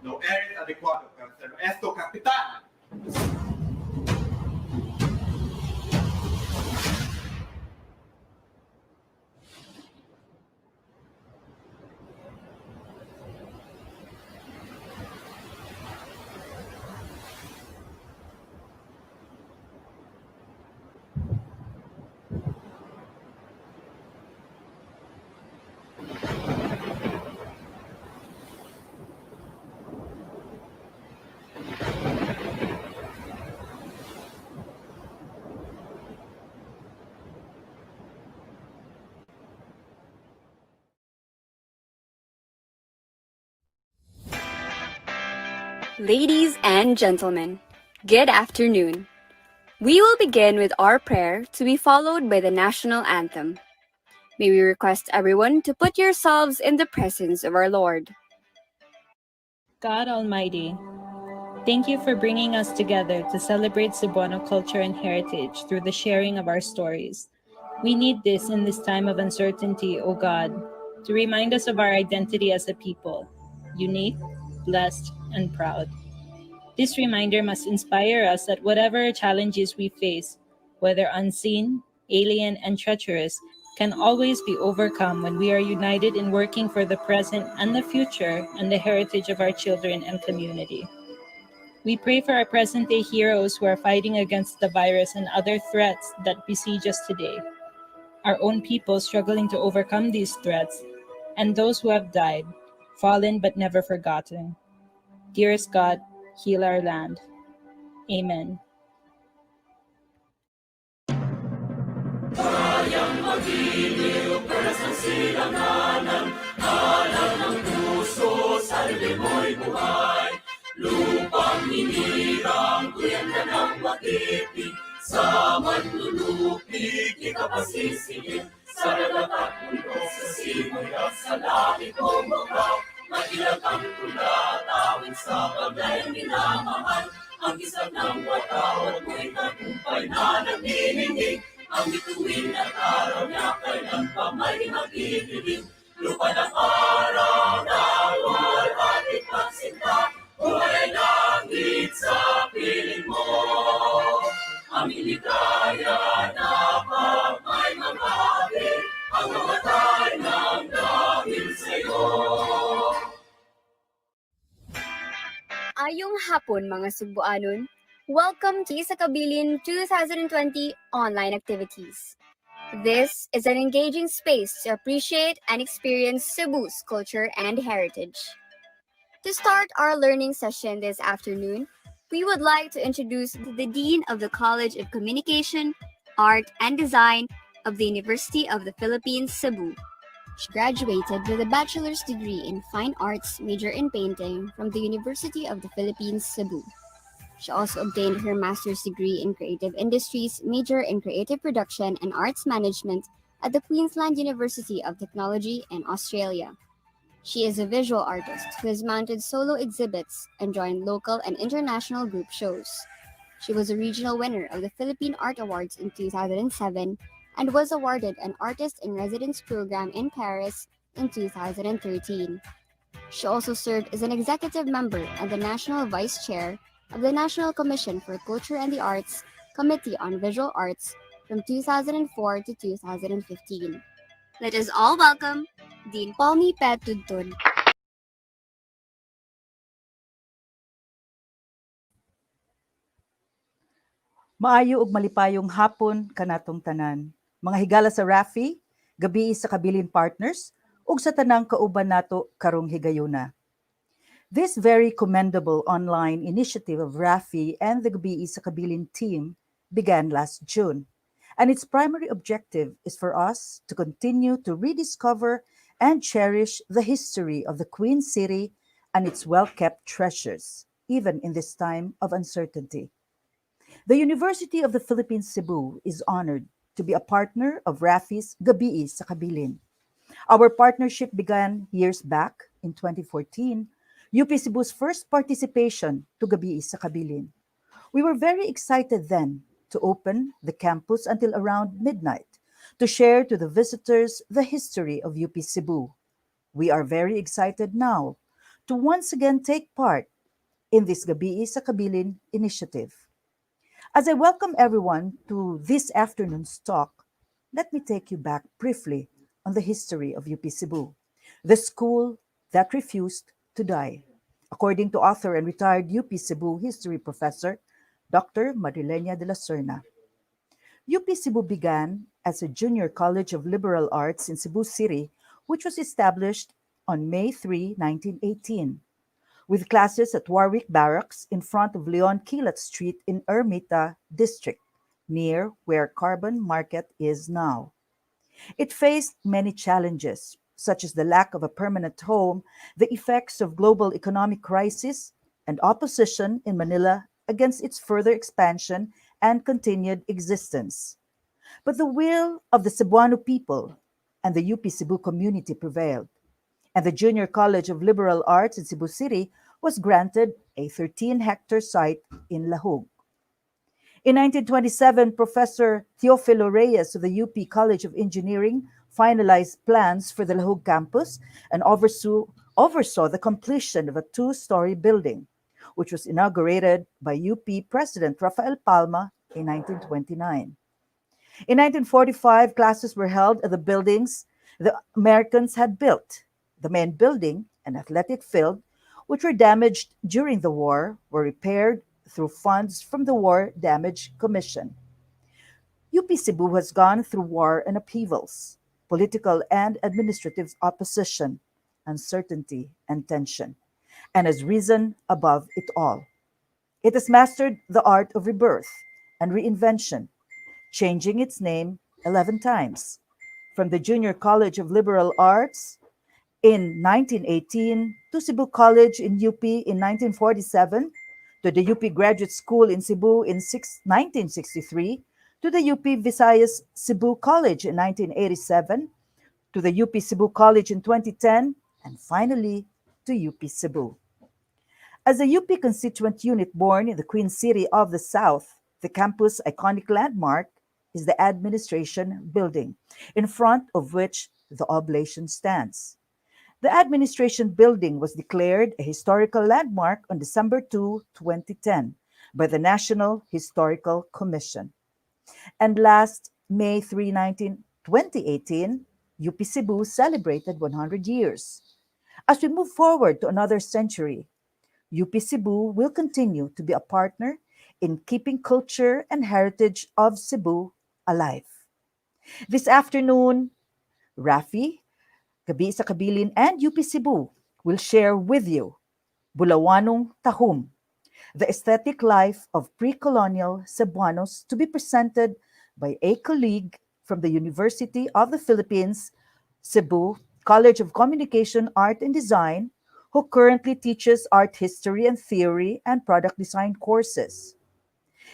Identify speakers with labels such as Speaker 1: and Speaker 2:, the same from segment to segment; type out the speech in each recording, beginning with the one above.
Speaker 1: No eres adecuado para ser nuestro capitán.
Speaker 2: Ladies and gentlemen, good afternoon. We will begin with our prayer to be followed by the national anthem. May we request everyone to put yourselves in the presence of our Lord.
Speaker 3: God Almighty, thank you for bringing us together to celebrate Cebuano culture and heritage through the sharing of our stories. We need this in this time of uncertainty, O God, to remind us of our identity as a people, unique, blessed, and proud. This reminder must inspire us that whatever challenges we face, whether unseen, alien, and treacherous, can always be overcome when we are united in working for the present and the future and the heritage of our children and community. We pray for our present day heroes who are fighting against the virus and other threats that besiege us today, our own people struggling to overcome these threats, and those who have died, fallen but never forgotten. Dearest God, heal our land. Amen.
Speaker 4: Sa dagat at bundok, sa simoy at sa langit o mukha, mailag ang tula at awit sa paglayang minamahal. Ang isang ng watawat mo'y tagumpay na nagniningning. Ang bituin at araw niya kailan pa may magigiling. Lupa ng araw na luwalhati pagsinta, buhay ay langit sa piling mo. Aming ligaya na pag may mga ang mamatay ng dahil sa'yo.
Speaker 2: Maayong hapon, mga Sugbuanon. Welcome to Sa Kabilin 2020 online activities. This is an engaging space to appreciate and experience Cebu's culture and heritage. To start our learning session this afternoon, we would like to introduce the Dean of the College of Communication, Art, and Design of the University of the Philippines, Cebu. She graduated with a bachelor's degree in Fine Arts, major in Painting, from the University of the Philippines, Cebu. She also obtained her master's degree in Creative Industries, major in Creative Production and Arts Management at the Queensland University of Technology in Australia. She is a visual artist who has mounted solo exhibits and joined local and international group shows. She was a regional winner of the Philippine Art Awards in 2007 and was awarded an Artist in Residence program in Paris in 2013. She also served as an executive member and the National Vice Chair of the National Commission for Culture and the Arts Committee on Visual Arts from 2004 to 2015. Let us all welcome Dean Palmi Tudtun.
Speaker 5: Maayo ug malipayong hapon kanatong tanan. Mga higala sa Rafi, Gabii sa Kabilin Partners, ug sa tanang kauban nato karong higayuna. This very commendable online initiative of Rafi and the Gabii sa Kabilin team began last June, and its primary objective is for us to continue to rediscover and cherish the history of the Queen City and its well-kept treasures, even in this time of uncertainty. The University of the Philippines Cebu is honored to be a partner of Rafi's Gabii sa Kabilin. Our partnership began years back in 2014, UP Cebu's first participation to Gabii sa Kabilin. We were very excited then to open the campus until around midnight to share to the visitors the history of UP Cebu. We are very excited now to once again take part in this Gabii sa Kabilin initiative. As I welcome everyone to this afternoon's talk, let me take you back briefly on the history of UP Cebu, the school that refused to die, according to author and retired UP Cebu history professor, Dr. Madrilena de la Serna. UP Cebu began as a junior college of liberal arts in Cebu City, which was established on May 3, 1918, with classes at Warwick Barracks in front of Leon Kilat Street in Ermita District, near where Carbon Market is now. It faced many challenges, such as the lack of a permanent home, the effects of global economic crisis, and opposition in Manila against its further expansion and continued existence. But the will of the Cebuano people and the UP Cebu community prevailed, and the Junior College of Liberal Arts in Cebu City was granted a 13-hectare site in Lahug. In 1927, Professor Teofilo Reyes of the UP College of Engineering finalized plans for the Lahug campus and oversaw the completion of a two-story building, which was inaugurated by UP President Rafael Palma in 1929. In 1945, classes were held at the buildings the Americans had built. The main building and athletic field, which were damaged during the war, were repaired through funds from the War Damage Commission. UP Cebu has gone through war and upheavals, political and administrative opposition, uncertainty and tension, and has risen above it all. It has mastered the art of rebirth and reinvention, changing its name 11 times, from the Junior College of Liberal Arts in 1918 to Cebu College in UP in 1947, to the UP Graduate School in Cebu in 1963, to the UP Visayas Cebu College in 1987, to the UP Cebu College in 2010, and finally to UP Cebu. As a UP constituent unit born in the Queen City of the South, the campus iconic landmark is the administration building, in front of which the oblation stands. The administration building was declared a historical landmark on December 2, 2010 by the National Historical Commission. And last May 3, 2018, UP Cebu celebrated 100 years. As we move forward to another century, UP Cebu will continue to be a partner in keeping culture and heritage of Cebu alive. This afternoon, Rafi, Gabii sa Kabilin, and UP Cebu will share with you Bulawanong Tahum, the aesthetic life of pre-colonial Cebuanos, to be presented by a colleague from the University of the Philippines, Cebu College of Communication, Art and Design, who currently teaches art history and theory and product design courses.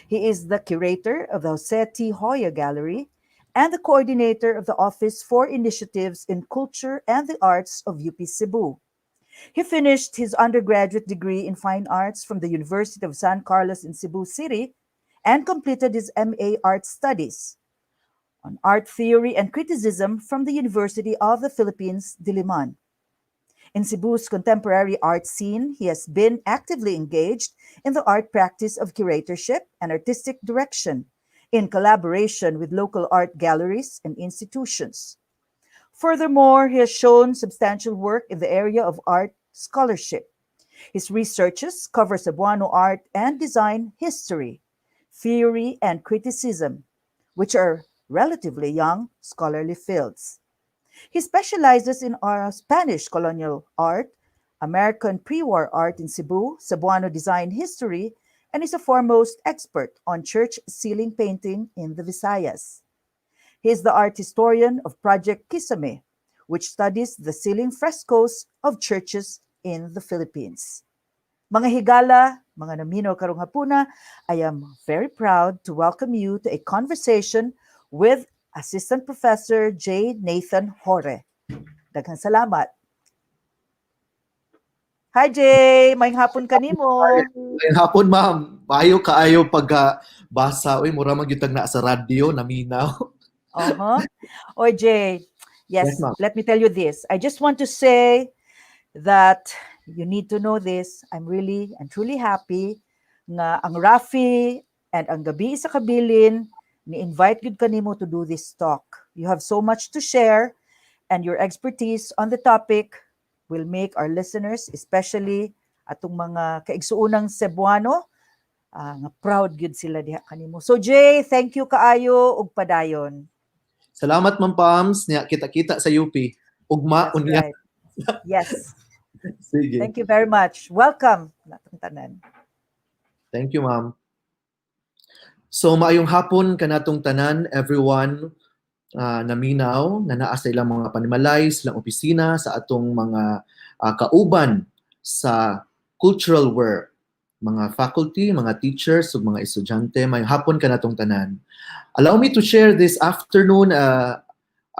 Speaker 5: He is the curator of the Jose T. Joya Gallery and the coordinator of the Office for Initiatives in Culture and the Arts of UP Cebu. He finished his undergraduate degree in Fine Arts from the University of San Carlos in Cebu City and completed his MA Art Studies on Art Theory and Criticism from the University of the Philippines, Diliman. In Cebu's contemporary art scene, he has been actively engaged in the art practice of curatorship and artistic direction in collaboration with local art galleries and institutions. Furthermore, he has shown substantial work in the area of art scholarship. His researches cover Cebuano art and design history, theory, and criticism, which are relatively young scholarly fields. He specializes in Spanish colonial art, American pre-war art in Cebu, Cebuano design history, and is a foremost expert on church ceiling painting in the Visayas. He is the art historian of Project Kisame, which studies the ceiling frescoes of churches in the Philippines. Mga higala, mga naminaw karong hapuna, I am very proud to welcome you to a conversation with Assistant Professor J. Nathan Hore. Daghang salamat. Hi Jay, maayong hapon kanimo.
Speaker 6: Maayong hapon, ma'am. Maayo kaayo pagka basa. Uy, mura man gyud tag naa sa radyo, naminaw.
Speaker 5: Oy Jay, yes,
Speaker 6: Yes, ma'am.
Speaker 5: Let me tell you this. I just want to say that you need to know this. I'm really and truly happy nga ang Rafi and ang Gabii sa Kabilin ni-invite gyud kanimo to do this talk. You have so much to share, and your expertise on the topic will make our listeners, especially atong mga kaigsuunang Cebuano, nga proud gyud sila diha kanimo. So Jay, thank you kaayo ug padayon.
Speaker 6: Salamat, Ma'am Pams. Nya kita-kita sa UP. Ugma
Speaker 5: That's
Speaker 6: unya.
Speaker 5: Right. Yes.
Speaker 6: Sige.
Speaker 5: Thank you very much. Welcome natong tanan.
Speaker 6: Thank you, ma'am. So maayong hapon kanatong tanan, everyone naminaw na naa sa ilang mga panimalay, sa ilang opisina, sa atong mga kauban sa cultural work, mga faculty, mga teachers, ug mga estudyante, maayong hapon kanatong tanan. Allow me to share this afternoon a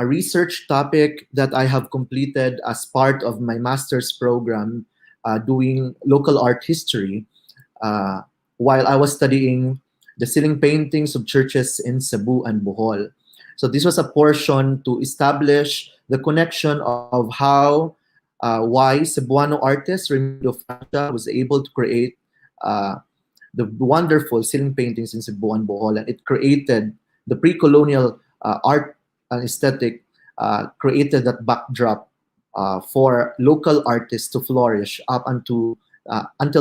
Speaker 6: research topic that I have completed as part of my master's program doing local art history while I was studying the ceiling paintings of churches in Cebu and Bohol. So this was a portion to establish the connection of how, why Cebuano artist Raymundo Francia was able to create the wonderful ceiling paintings in Cebu and Bohol, and it created the pre-colonial art and aesthetic, created that backdrop for local artists to flourish up until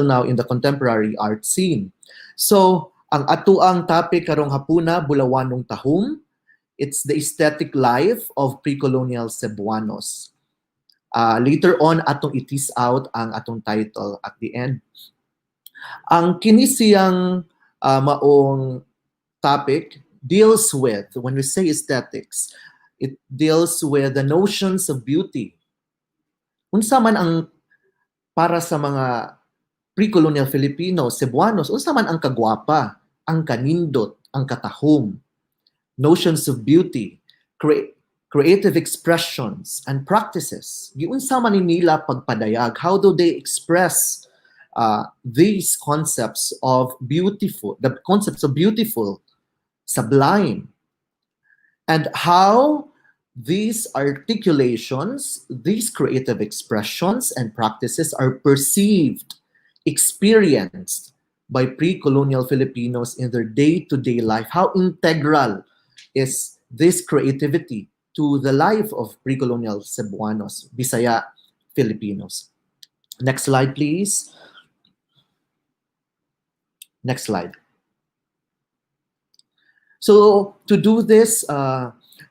Speaker 6: now in the contemporary art scene. So, ang atoang topic karong hapuna, Bulawanong Tahum, it's the aesthetic life of pre-colonial Cebuanos. Later on, atong i-tease out ang atong title at the end. Ang kini siyang maong topic deals with, when we say aesthetics, it deals with the notions of beauty. Unsa man ang para sa mga pre-colonial Filipinos, Cebuanos, unsa man ang kagwapa, ang kanindot, ang katahom? Notions of beauty, creative expressions, and practices. Giunsa man ni nila pagpadayag? How do they express these concepts of beautiful, the concepts of beautiful, sublime, and how these articulations, these creative expressions and practices are perceived, experienced by pre-colonial Filipinos in their day-to-day life? How integral is this creativity to the life of pre-colonial Cebuanos, Bisaya Filipinos? Next slide, please. Next slide. So to do this,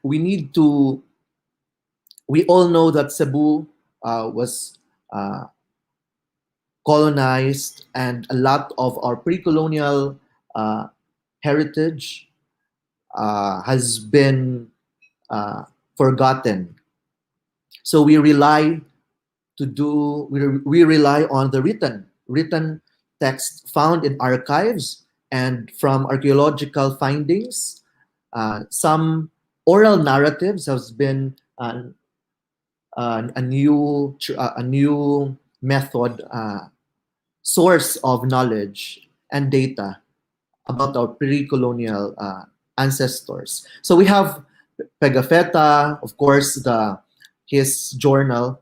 Speaker 6: we all know that Cebu was colonized and a lot of our pre-colonial heritage has been forgotten. So we rely on the written text found in archives and from archaeological findings. Some oral narratives has been a new method, source of knowledge and data about our pre-colonial ancestors. So we have Pigafetta, of course, the his journal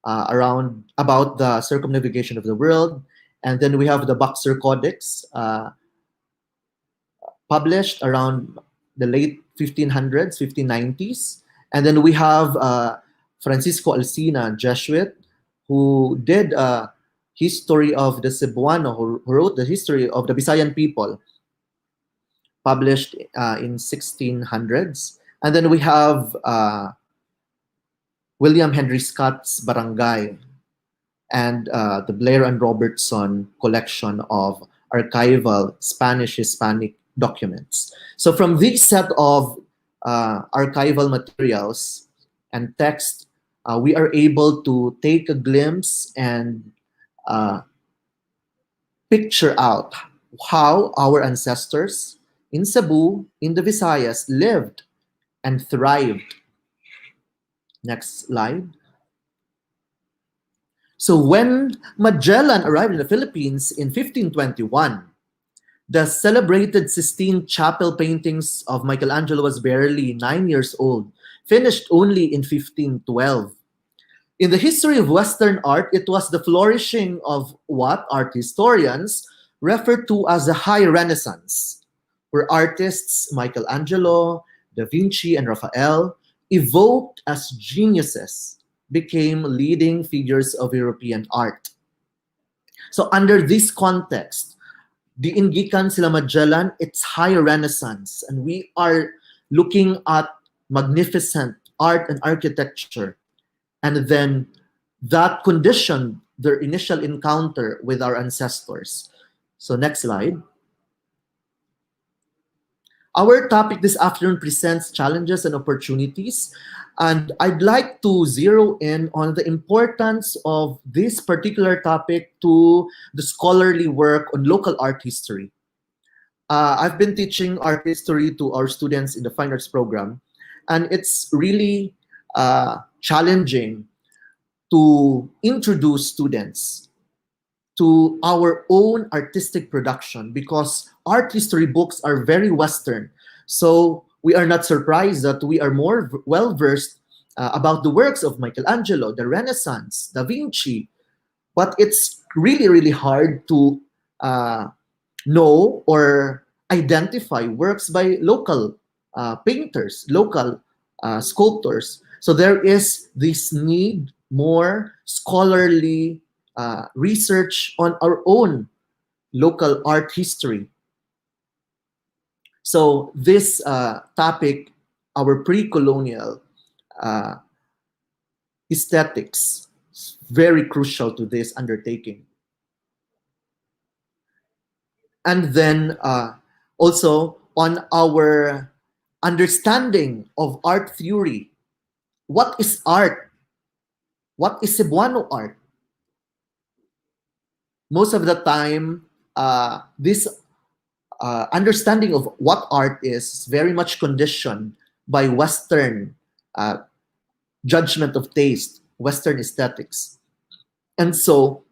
Speaker 6: around about the circumnavigation of the world, and then we have the Boxer Codex, published around the late 1500s, 1590s, and then we have Francisco Alcina, Jesuit, who did a history of the Cebuano, who wrote the history of the Bisayan people, published in 1600s. And then we have William Henry Scott's Barangay and the Blair and Robertson collection of archival Spanish Hispanic documents. So from this set of archival materials and text, we are able to take a glimpse and picture out how our ancestors in Cebu, in the Visayas, lived and thrived. Next slide. So when Magellan arrived in the Philippines in 1521, the celebrated Sistine Chapel paintings of Michelangelo was barely 9 years old, finished only in 1512. In the history of Western art, it was the flourishing of what art historians refer to as the High Renaissance, where artists Michelangelo, Da Vinci, and Raphael, evoked as geniuses, became leading figures of European art. So under this context, diin gikan sila Magellan, it's High Renaissance, and we are looking at magnificent art and architecture. And then that conditioned their initial encounter with our ancestors. So next slide. Our topic this afternoon presents challenges and opportunities. And I'd like to zero in on the importance of this particular topic to the scholarly work on local art history. I've been teaching art history to our students in the fine arts program, and it's really challenging to introduce students to our own artistic production because art history books are very Western. So we are not surprised that we are more well versed about the works of Michelangelo, the Renaissance, Da Vinci, but it's really, really hard to know or identify works by local painters, local sculptors. So there is this need more scholarly research on our own local art history. So this topic, our pre-colonial aesthetics, is very crucial to this undertaking. And then also on our understanding of art theory. What is art? What is Cebuano art? Most of the time, this understanding of what art is very much conditioned by Western judgment of taste, Western aesthetics. And so,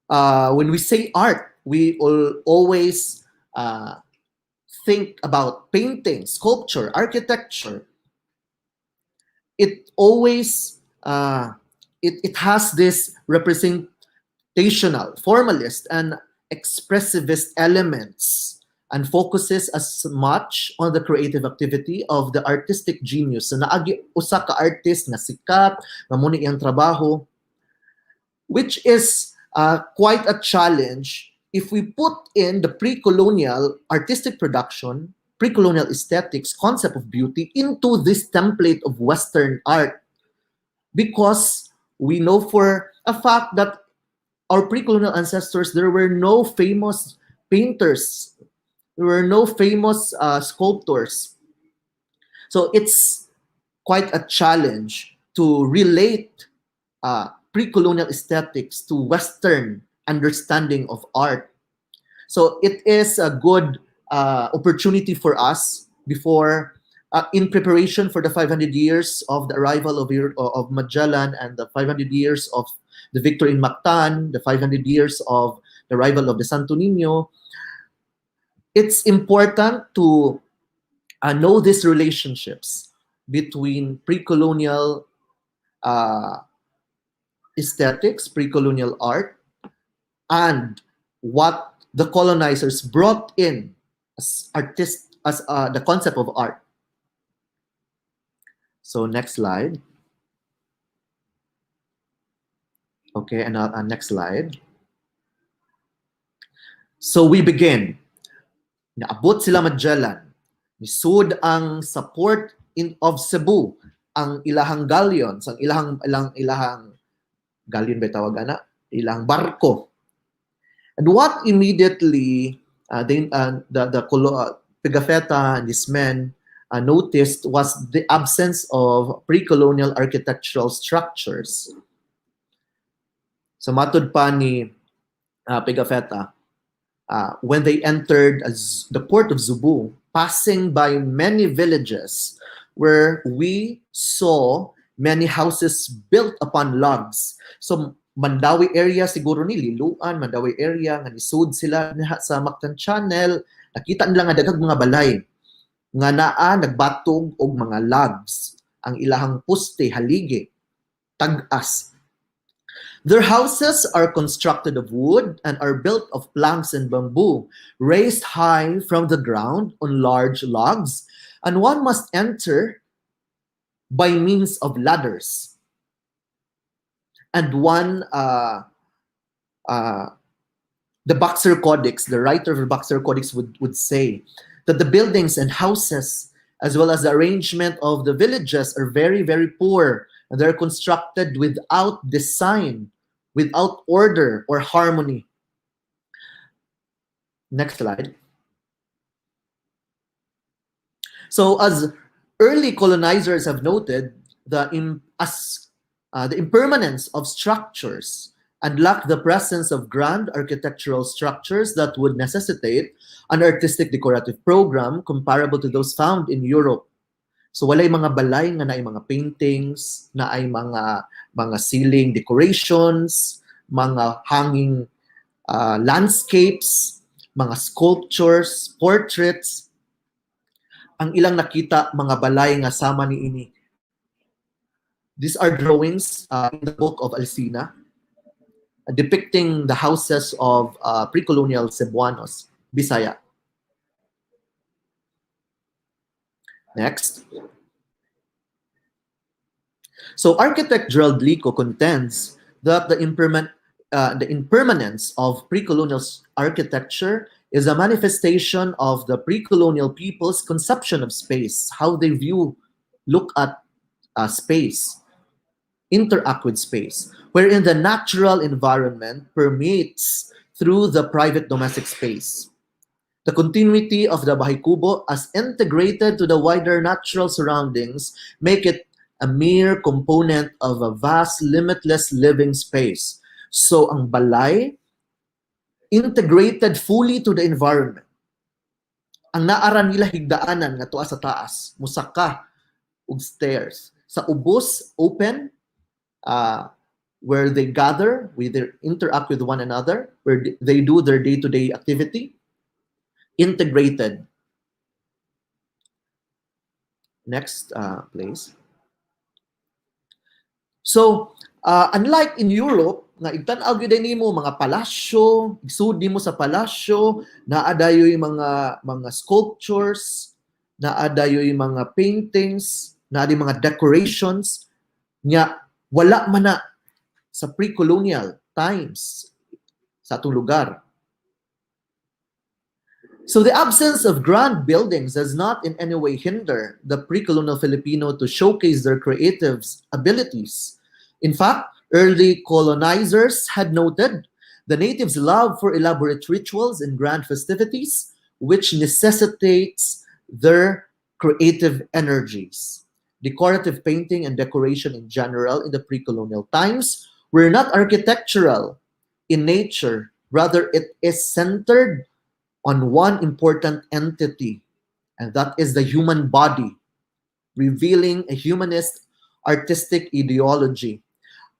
Speaker 6: when we say art, we all always think about painting, sculpture, architecture. It always it has this representational, formalist, and expressivist elements and focuses as much on the creative activity of the artistic genius. So naa gyuy usa ka artist nga sikat, nga mao ni iyang trabaho, which is quite a challenge if we put in the pre-colonial artistic production, pre-colonial aesthetics, concept of beauty into this template of Western art. Because we know for a fact that our pre-colonial ancestors, there were no famous painters, there were no famous sculptors. So it's quite a challenge to relate pre-colonial aesthetics to Western understanding of art. So it is a good opportunity for us before, in preparation for the 500 years of the arrival of Magellan and the 500 years of the victory in Mactan, the 500 years of the arrival of the Santo Niño. It's important to know these relationships between pre-colonial aesthetics, pre-colonial art, and what the colonizers brought in as artists, as the concept of art. So next slide. Okay, and next slide. So we begin. Naabot sila Magellan. Nisud ang support in of Cebu, ang ilahang galleons, ang ilahang galleon ba tawag ana? Ilang barko. And what immediately they, the Pigafetta and his men noticed was the absence of pre-colonial architectural structures. So matud pa ni Pigafetta, when they entered as the port of Zubu, passing by many villages where we saw many houses built upon logs. So Mandaue area siguro ni Liloan, Mandaue area nga nisud sila sa Mactan Channel, nakita nila nga daghang mga balay nga naa nagbatog og mga logs ang ilahang poste, haligi, tag-as. Their houses are constructed of wood and are built of planks and bamboo, raised high from the ground on large logs, and one must enter by means of ladders. And the Boxer Codex, the writer of the Boxer Codex would say that the buildings and houses, as well as the arrangement of the villages, are very, very poor, and they're constructed without design, without order or harmony. Next slide. So as early colonizers have noted, the impermanence of structures and lack the presence of grand architectural structures that would necessitate an artistic decorative program comparable to those found in Europe. So walay mga balay nga naay mga paintings, naay mga ceiling decorations, mga hanging landscapes, mga sculptures, portraits. Ang ilang nakita mga balay nga sama ni ini. These are drawings in the book of Alcina depicting the houses of pre-colonial Cebuanos, Bisaya. Next. So architect Gerald Lico contends that the impermanence of pre-colonial architecture is a manifestation of the pre-colonial people's conception of space, how they view, look at space, interact with space, wherein the natural environment permeates through the private domestic space. The continuity of the Bahay Kubo as integrated to the wider natural surroundings make it a mere component of a vast, limitless living space. So ang balay, Integrated fully to the environment. Ang naa ra nila higdaanan nga tuwa sa taas, musaka og stairs. Sa ubos, open, where they gather, where they interact with one another, where they do their day-to-day activity. Integrated. Next, please. So, unlike in Europe, nga igtan-aw gyud nimo mga palasyo, igsud nimo sa palasyo, naa dayoy mga sculptures, naa dayoy mga paintings, naa day mga decorations nya wala man na sa pre-colonial times sa atong lugar. So the absence of grand buildings does not in any way hinder the pre-colonial Filipino to showcase their creative abilities. In fact, early colonizers had noted the natives' love for elaborate rituals and grand festivities, which necessitates their creative energies. Decorative painting and decoration in general in the pre-colonial times were not architectural in nature. Rather, it is centered on one important entity, and that is the human body, revealing a humanist artistic ideology.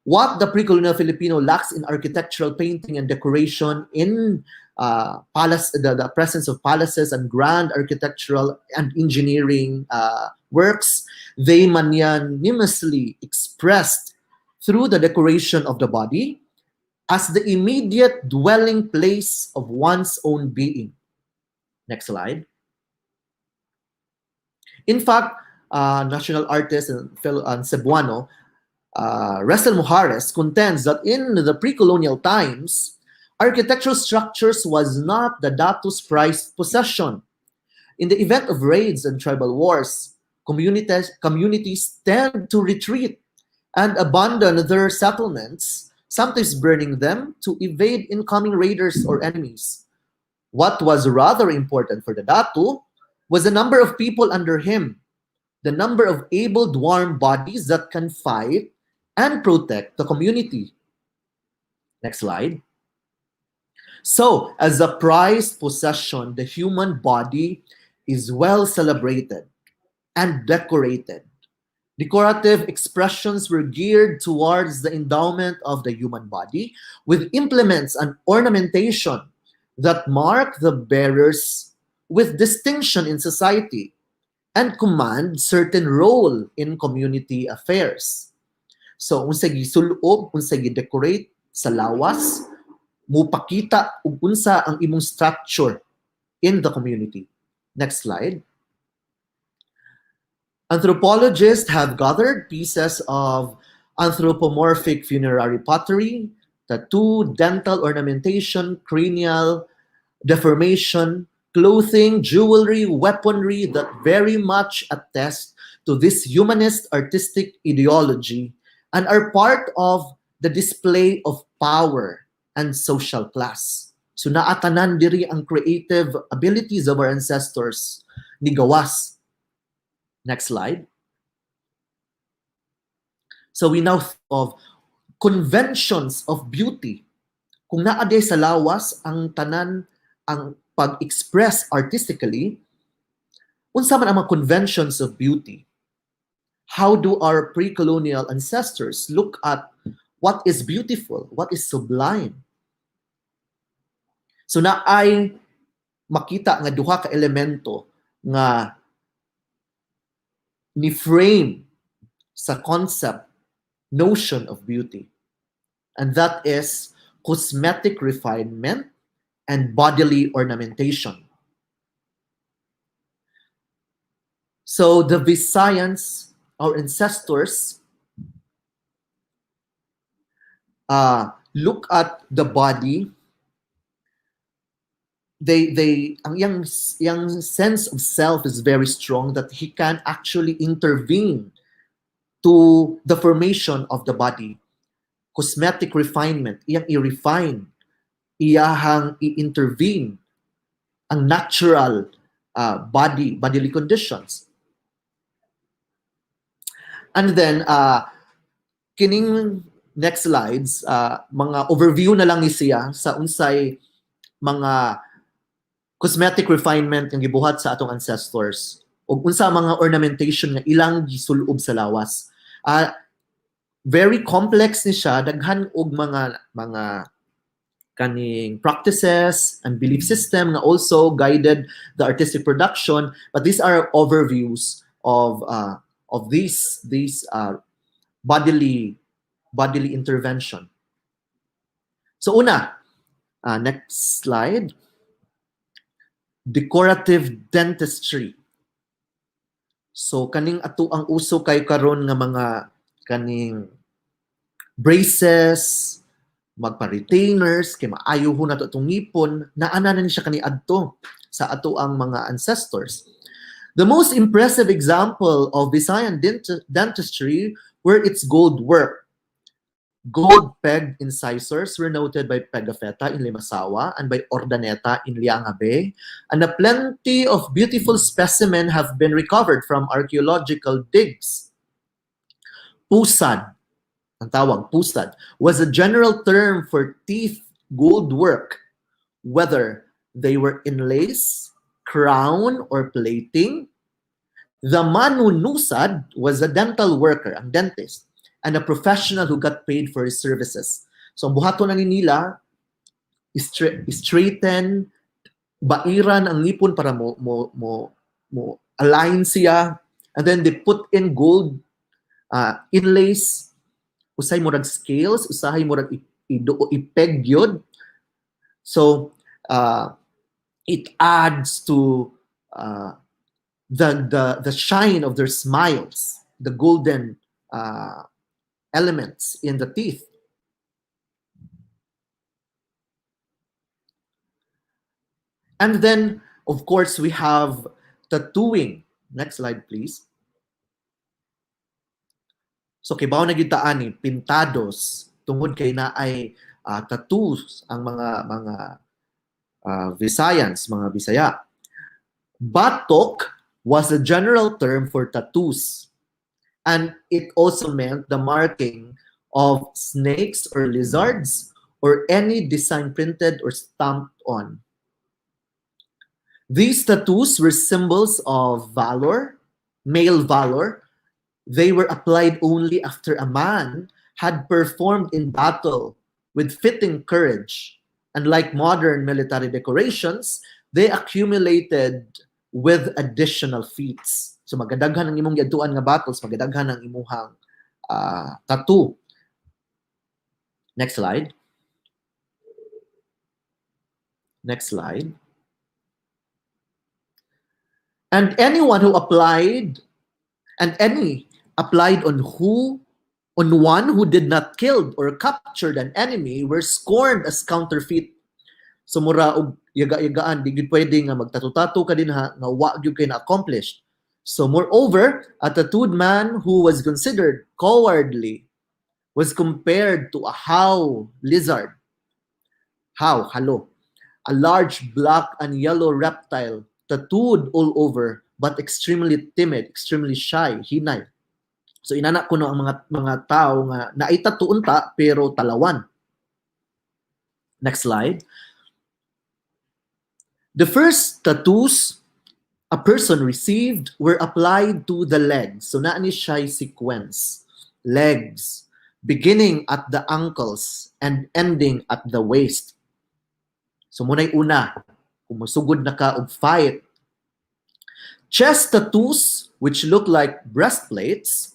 Speaker 6: What the pre-colonial Filipino lacks in architectural painting and decoration in palace, the presence of palaces and grand architectural and engineering works, they magnanimously expressed through the decoration of the body as the immediate dwelling place of one's own being. Next slide. In fact, national artist and Cebuano, Russell Mojares contends that in the pre-colonial times, architectural structures was not the datu's prized possession. In the event of raids and tribal wars, communities tend to retreat and abandon their settlements, sometimes burning them to evade incoming raiders or enemies. What was rather important for the datu was the number of people under him, the number of able warm bodies that can fight and protect the community. Next slide. So, as a prized possession, the human body is well celebrated and decorated. Decorative expressions were geared towards the endowment of the human body with implements and ornamentation that mark the bearers with distinction in society and command certain role in community affairs. So, unsa gisulob, unsa gi-decorate sa lawas, mupakita ug unsa ang imong structure in the community. Next slide. Anthropologists have gathered pieces of anthropomorphic funerary pottery, tattoo, dental ornamentation, cranial deformation, clothing, jewelry, weaponry that very much attest to this humanist artistic ideology and are part of the display of power and social class. So naa tanan diri ang creative abilities of our ancestors ni gawas. Next slide. So we now think of conventions of beauty. Kung naa diay sa lawas ang tanan ang pag-express artistically, unsa man ang mga conventions of beauty? How do our pre-colonial ancestors look at what is beautiful, what is sublime? So naay makita nga duha ka elemento nga ni frame sa concept, notion of beauty. And that is cosmetic refinement and bodily ornamentation. So the Visayans, our ancestors, look at the body. They ang iyang sense of self is very strong that he can actually intervene to the formation of the body. Cosmetic refinement, iyang i-refine, iyahang i-intervene ang natural bodily conditions. And then, kining next slides, mga overview na lang ni siya sa unsay mga cosmetic refinement nga gibuhat sa atong ancestors ug unsa ang mga ornamentation nga ilang gisulob sa lawas. Very complex ni siya, daghan og mga kaning practices and belief system nga also guided the artistic production, but these are overviews of these bodily intervention. So una, next slide. Decorative dentistry. So kaning ato ang uso kay karon nga mga kaning braces, magpa-retainers, kay maayo ho nato atong ngipon, naa na ni siya kaniadto sa ato ang mga ancestors. The most impressive example of Visayan dentistry were its gold work. Gold pegged incisors were noted by Pegafetta in Limasawa and by Ordaneta in Lianga Bay, and a plenty of beautiful specimen have been recovered from archaeological digs. Pusad, ang tawag, pusad, was a general term for teeth gold work, whether they were inlays, crown, or plating. The manunusad was a dental worker, ang dentist, and a professional who got paid for his services. So ang buhaton na ni nila, straighten, bairan ang ngipon para mo align siya, and then they put in gold inlays, usahay murag scales, usahay murag ipeg yun. So it adds to the shine of their smiles, the golden elements in the teeth. And then, of course, we have tattooing. Next slide, please. So kibaw na gyud ta ani pintados tungod kay naay tattoos ang mga Visayans, mga Bisaya. Batok was a general term for tattoos. And it also meant the marking of snakes or lizards or any design printed or stamped on. These tattoos were symbols of valor, male valor. They were applied only after a man had performed in battle with fitting courage. And like modern military decorations, they accumulated with additional feats. So magadaghan ang imong giadtuan nga battles, magadaghan ang imuhang tattoo. Next slide. Next slide. And anyone who applied, and any applied on one who did not kill or captured an enemy were scorned as counterfeit. So mura og yaga-yagaan, di gyud pwede nga magtatu-tato ka dinha nga wa gyud kay na-accomplished. So moreover, a tattooed man who was considered cowardly was compared to a how lizard. How, halo. A large black and yellow reptile tattooed all over but extremely timid, extremely shy, hinay. So inana kuno ang mga tao nga naay tattoo unta pero talawan. Next slide. The first tattoos a person received were applied to the legs. So naa ni siya sequence. Legs, beginning at the ankles and ending at the waist. So mao na'y una, kung musugod na ka og fight. Chest tattoos, which look like breastplates,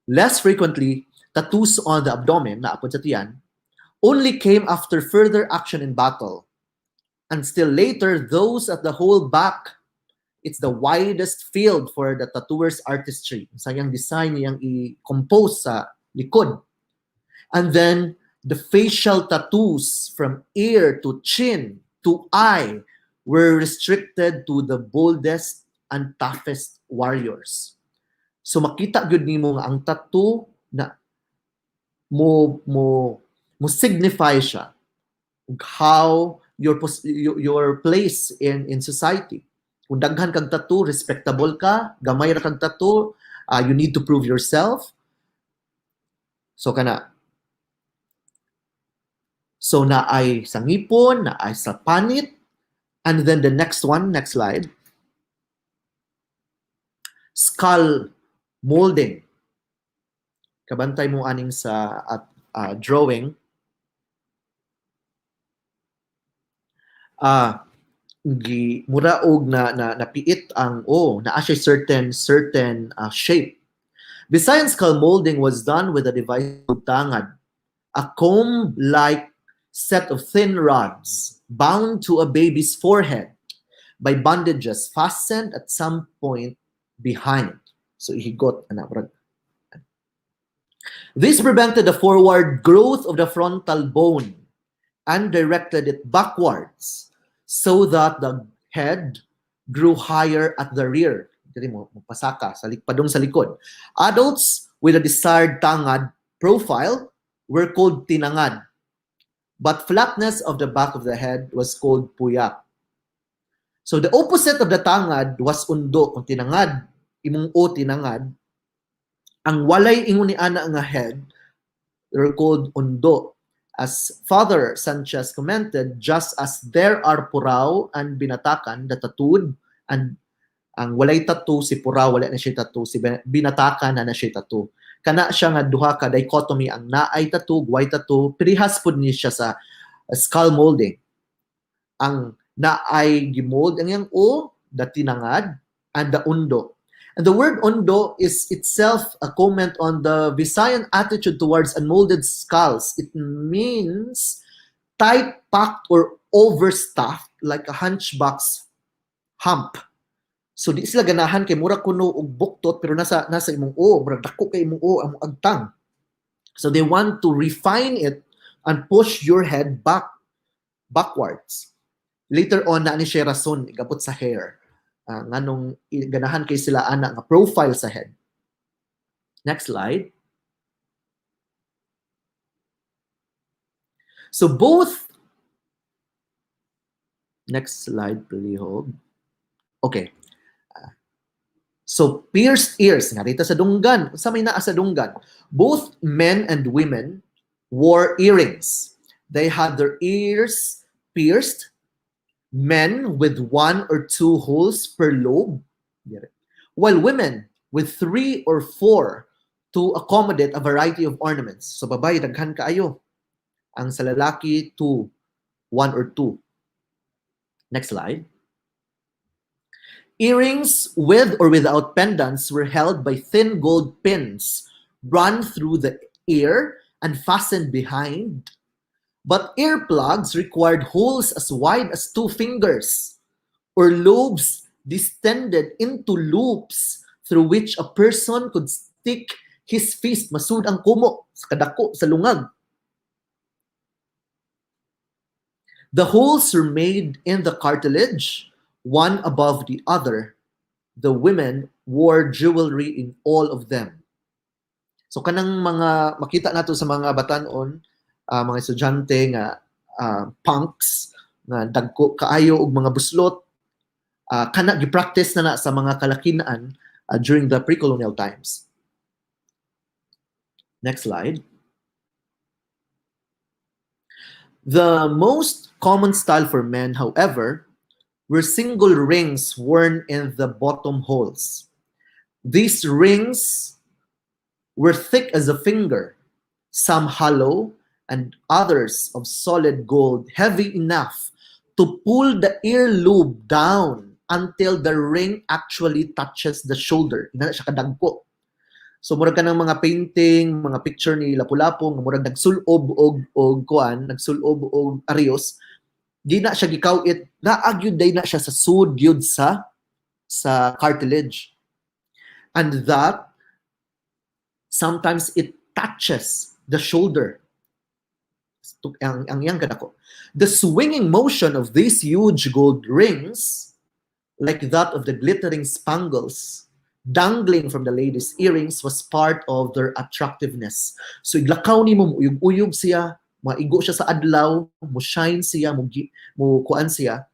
Speaker 6: less frequently, tattoos on the abdomen, naa pod sa tiyan, only came after further action in battle. And still later, those at the whole back. It's the widest field for the tattooer's artistry. Sa iyang design, iyang i-compose sa likod. And then, the facial tattoos from ear to chin to eye were restricted to the boldest and toughest warriors. So makita gyud nimo nga ang tattoo na mo signify siya how your place in society. Kung daghan kag tattoo, respectable ka, gamay ra kag tattoo, you need to prove yourself. So kana. So naay sa ngipon, naay sa panit, and then the next one, next slide. Skull molding. Kabantay mo aning sa at drawing. Gi mura og na napiit ang o naa siya certain shape. Visayan skull molding was done with a device called tangad, a comb-like set of thin rods bound to a baby's forehead by bandages fastened at some point behind. So ihigot ana murag. This prevented the forward growth of the frontal bone and directed it backwards so that the head grew higher at the rear. Dili mo pasaka sa padung sa likod. Adults with a desired tangad profile were called tinangad. But flatness of the back of the head was called puyak. So the opposite of the tangad was undo. Kung tinangad, imong o tinangad, ang walay ingon ni ana nga head were called undo. As Father Sanchez commented, just as there are puraw and binatakan, the tattooed, and ang walay tattoo, si puraw, wala na siya tattoo, si binatakan na na siya tattoo. Kana siya nga duha ka dichotomy, ang naay tattoo, way tattoo, parehas pud ni siya sa skull molding. Ang naay gimold ang iyang o, the tinangad, and the undo. And the word undo is itself a comment on the Visayan attitude towards unmolded skulls. It means tight packed or overstuffed, like a hunchback's hump. So di sila ganahan kay mura kuno og buktot pero nasa imong o, murag dako kay imong o ang agtang. So they want to refine it and push your head backwards. Later on na ni siya rason igabot sa hair. Nganong ganahan kay sila ana nga profile sa head. Next slide. So both, next slide, palihog. Okay. So pierced ears, nga rita sa dunggan. Sa may naa sa dunggan. Both men and women wore earrings. They had their ears pierced, men with 1 or 2 holes per lobe, while women with 3 or 4 to accommodate a variety of ornaments. So babae, daghan kaayo. Ang sa lalaki, 2, 1 or 2. Next slide. Earrings with or without pendants were held by thin gold pins run through the ear and fastened behind. But earplugs required holes as wide as 2 fingers or lobes distended into loops through which a person could stick his fist. Masud ang kumo sa kadako, sa lungag. The holes were made in the cartilage, one above the other. The women wore jewelry in all of them. So kanang mga makita nato sa mga batan-on, mga estudyante nga punks nga dagko kaayo og mga buslot, kana gi-practice na sa mga kalakinaan during the pre-colonial times. Next slide. The most common style for men, however, were single rings worn in the bottom holes. These rings were thick as a finger, some hollow and others of solid gold, heavy enough to pull the earlobe down until the ring actually touches the shoulder. Ina siya kadagko. So murag ka ng mga painting, mga picture ni Lapu-Lapu, nga murag nagsulob og kuan, nagsulob og arios. Di na siya gikaw-it, naag yun day na siya sa sud yun sa cartilage. And that sometimes it touches the shoulder. Ang iyang kadako. The swinging motion of these huge gold rings, like that of the glittering spangles dangling from the ladies' earrings, was part of their attractiveness. So iglakaw nimo, uyog-uyog siya, maigo siya sa adlaw, mo shine siya, mo kuan siya.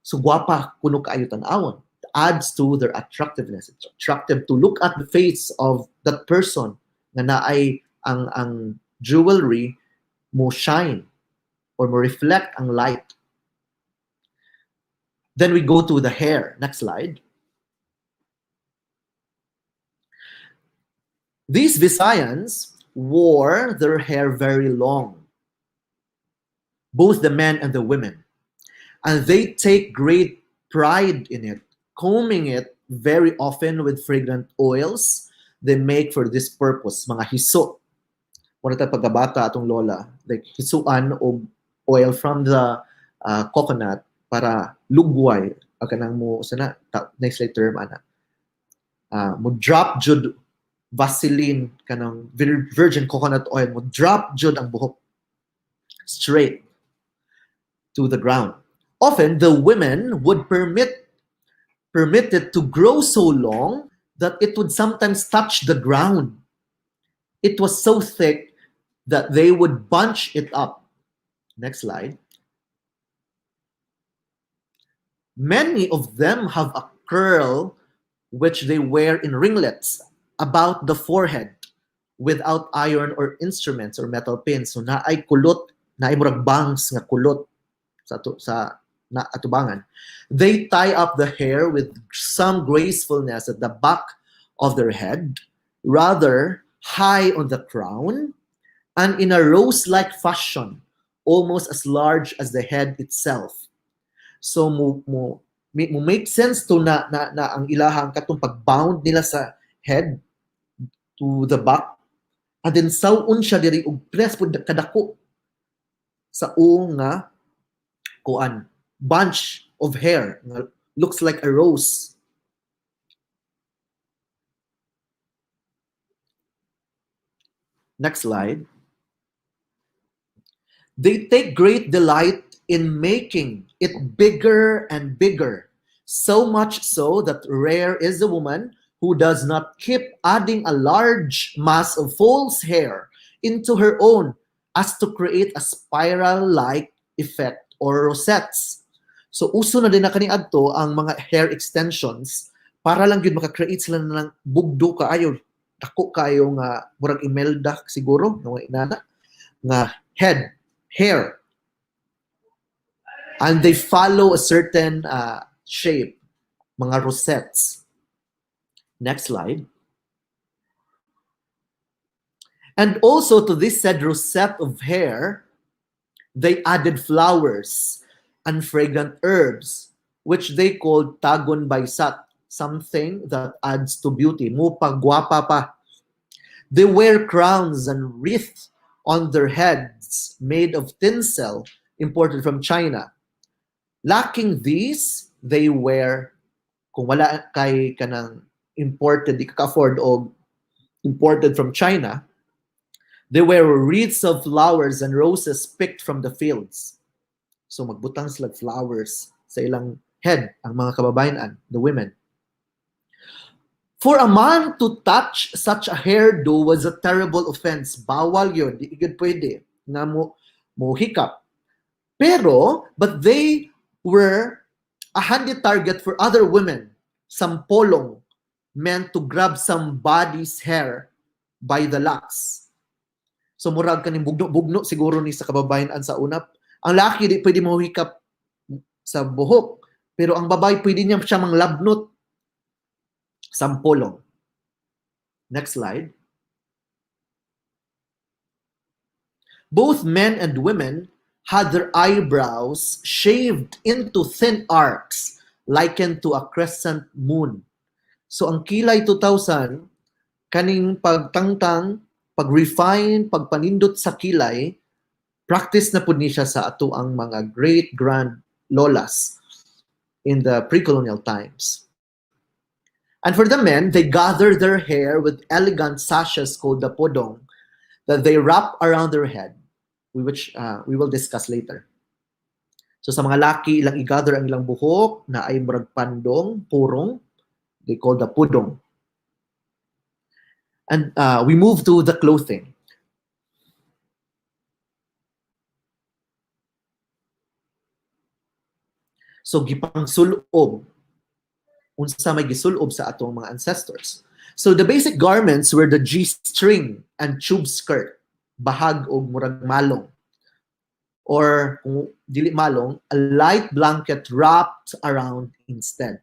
Speaker 6: So gwapa kuno kaayo tan-awon. Adds to their attractiveness. It's attractive to look at the face of that person nga naay ang jewelry Mo shine or mo reflect ang light. Then we go to the hair. Next slide. These Visayans wore their hair very long, both the men and the women. And they take great pride in it, combing it very often with fragrant oils they make for this purpose, mga hiso. Wala tayo pagkabata atong lola, like hisuan og oil from the coconut para lugway ang kanang mo sana ta, next slide term ana. Mo drop jud Vaseline, kanang virgin coconut oil, mo drop jud ang buhok straight to the ground. Often the women would permit it to grow so long that it would sometimes touch the ground. It was so thick that they would bunch it up. Next slide. Many of them have a curl which they wear in ringlets about the forehead without iron or instruments or metal pins. So naay kulot, naay murag bangs nga kulot sa to, sa na atubangan. They tie up the hair with some gracefulness at the back of their head, rather high on the crown, and in a rose-like fashion, almost as large as the head itself. So mo make sense to na ang ilahang katong pag-bound nila sa head to the back, and then saw-on siya diri og press pud kadako sa u nga kuan bunch of hair nga looks like a rose. Next slide. They take great delight in making it bigger and bigger, so much so that rare is the woman who does not keep adding a large mass of false hair into her own as to create a spiral-like effect or rosettes. So uso na din na kani adto ang mga hair extensions para lang gyud maka-create sila na ng bugdo kaayo, dako kaayo nga murag Imelda siguro nga mga inana nga head hair, and they follow a certain shape, mga rosettes. Next slide. And also to this said rosette of hair, they added flowers and fragrant herbs, which they called tagon baysat, something that adds to beauty. Mo pagwapa pa. They wear crowns and wreaths on their heads made of tinsel imported from China. Lacking these, they wear, kung wala kay kanang imported, di ka afford og imported from China, they wear wreaths of flowers and roses picked from the fields. So magbutang sila flowers sa ilang head, ang mga kababayan, the women. For a man to touch such a hairdo was a terrible offense. Bawal yun. Di gyud pwede nga mo hikap. Pero, but they were a handy target for other women. Sampolong meant to grab somebody's hair by the locks. So murag kaning bugno-bugno siguro ni sa kababayan sa una. Ang laki di pwede mo hikap sa buhok, pero ang babae pwede niya siya manglabnot. Sampolong. Next slide. Both men and women had their eyebrows shaved into thin arcs likened to a crescent moon. So ang kilay 2000, kaning pagtangtang, pag-refine, pagpanindot sa kilay, practice na pud ni siya sa ato ang mga great-grand lolas in the pre-colonial times. And for the men, they gather their hair with elegant sashes called the podong that they wrap around their head, which we will discuss later. So sa mga laki, ilang i-gather ang ilang buhok na ay murag pandong, purong, they call the pudong. And we move to the clothing. So gipang sulob, unsa may gisulob sa atong mga ancestors. So the basic garments were the G-string and tube skirt, bahag og murag malong. Or kung dili malong, a light blanket wrapped around instead.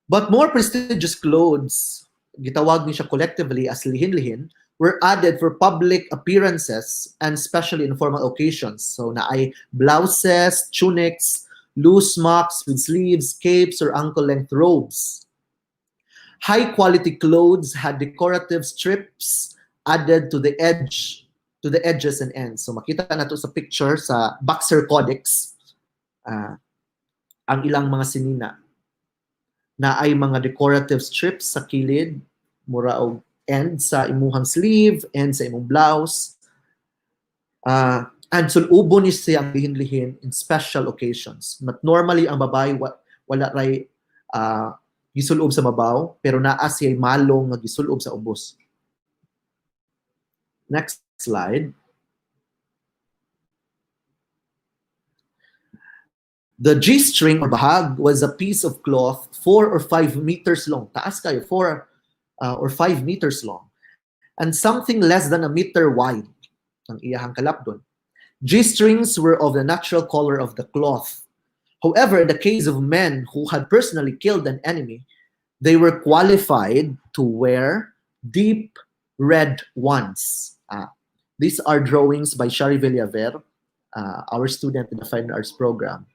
Speaker 6: But more prestigious clothes, gitawag ni siya collectively as lihin-lihin, were added for public appearances and especially in formal occasions. So naay blouses, tunics, loose smocks with sleeves, capes, or ankle-length robes. High-quality clothes had decorative strips added to the edges and ends. So makita nato sa picture sa Boxer Codex, ang ilang mga sinina naay mga decorative strips sa kilid, mura og end sa imuhang sleeve, end sa imong blouse. And sulubon ni siya ang lihin-lihin in special occasions. But normally ang babae wala ray gisulob sa mabaw, pero naa siya malong nga gisulob sa ubos. Next slide. The G-string or bahag was a piece of cloth 4 or 5 meters long. Taas kayo, 4 or 5 meters long. And something less than a meter wide. Ang iyahang kalapdon. G-strings were of the natural color of the cloth. However, in the case of men who had personally killed an enemy, they were qualified to wear deep red ones. These are drawings by Shari Villaver, our student in the Fine Arts program,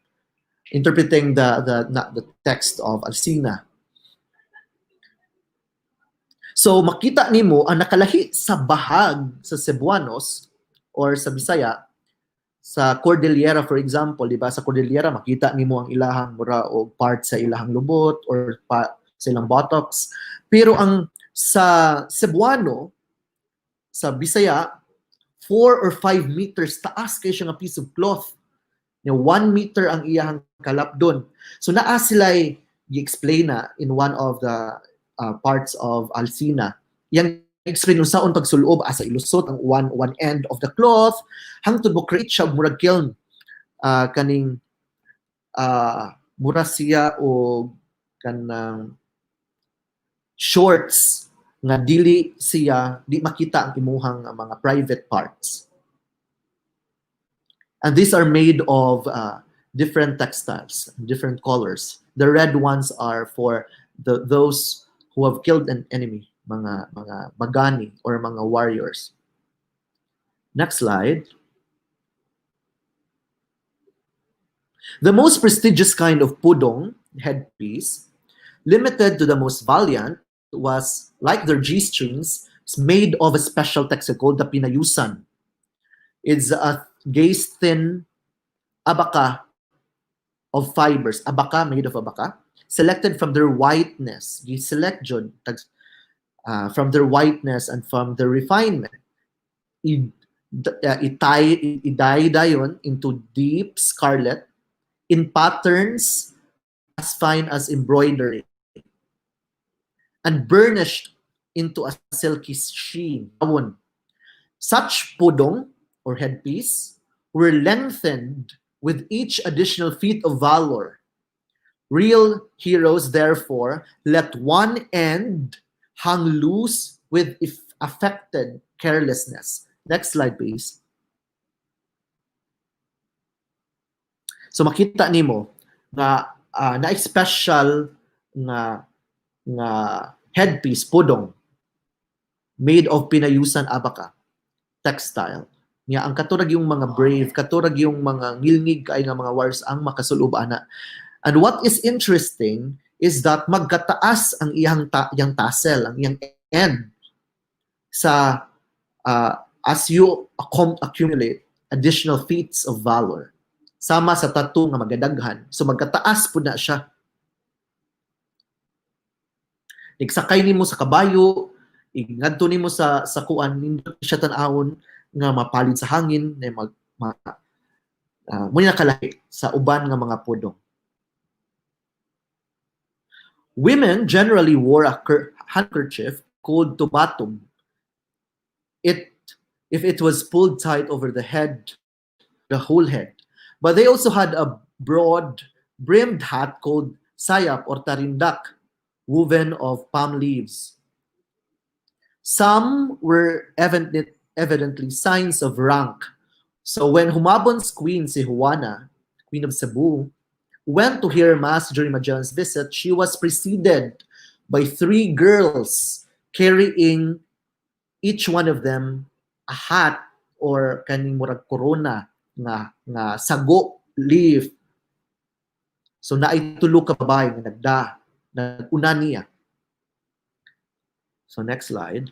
Speaker 6: interpreting the text of Alcina. So makita nimo ang nakalahi sa bahag sa Cebuanos or sa Bisaya, sa Cordillera, for example, di ba? Sa Cordillera makita nimo ang ilahang mura og part sa ilahang lubot or sa ilang buttocks. Pero ang sa Cebuano, sa Bisaya, 4 or 5 meters taas kay siya nga piece of cloth. Nya 1 meter ang iyahang kalapdon. So naa sila gi-explain na in one of the parts of Alcina. Yang explain unsaon pagsulob, asa ilusot ang one end of the cloth hangtod mo create siya og murag kiln, kaning mura siya og kanang shorts nga dili siya di makita ang imuhang mga private parts. And these are made of different textiles, different colors. The red ones are for the those who have killed an enemy, mga bagani or mga warriors. Next slide. The most prestigious kind of pudong headpiece, limited to the most valiant, was like their G-strings, made of a special textile called the pinayusan. It's a gauze-thin abaca of fibers, abaca, made of abaca, selected from their whiteness. You select jud from their whiteness and from their refinement. I-dye dayon into deep scarlet in patterns as fine as embroidery and burnished into a silky sheen. Such pudong or headpiece were lengthened with each additional feat of valor. Real heroes, therefore, let one end hang loose with affected carelessness. Next slide, please. So makita nimo nga na special nga headpiece pudong made of pinayusan abaca textile. Nya ang katurag yung mga brave, katurag yung mga ngilngig kay nga mga warriors ang makasulob ana. And what is interesting is that magkataas ang iyang tassel, ang iyang end sa as you accumulate additional feats of valor. Sama sa tattoo nga magadaghan. So magkataas pud na siya. Nagsakay nimo sa kabayo, ngadto nimo sa kuan, nindot siya tan-awon nga mapalid sa hangin na mag ma, mo nakalahi sa uban nga mga pudong. Women generally wore a handkerchief called tubatum. It if it was pulled tight over the head, the whole head. But they also had a broad brimmed hat called sayap or tarindak, woven of palm leaves. Some were evidently signs of rank. So when Humabon's queen, si Juana, Queen of Cebu, went to hear mass during Magellan's visit, she was preceded by three girls carrying, each one of them, a hat or kaning murag corona nga sago leaf. So naay tulo ka babae nga naguna niya. So next slide.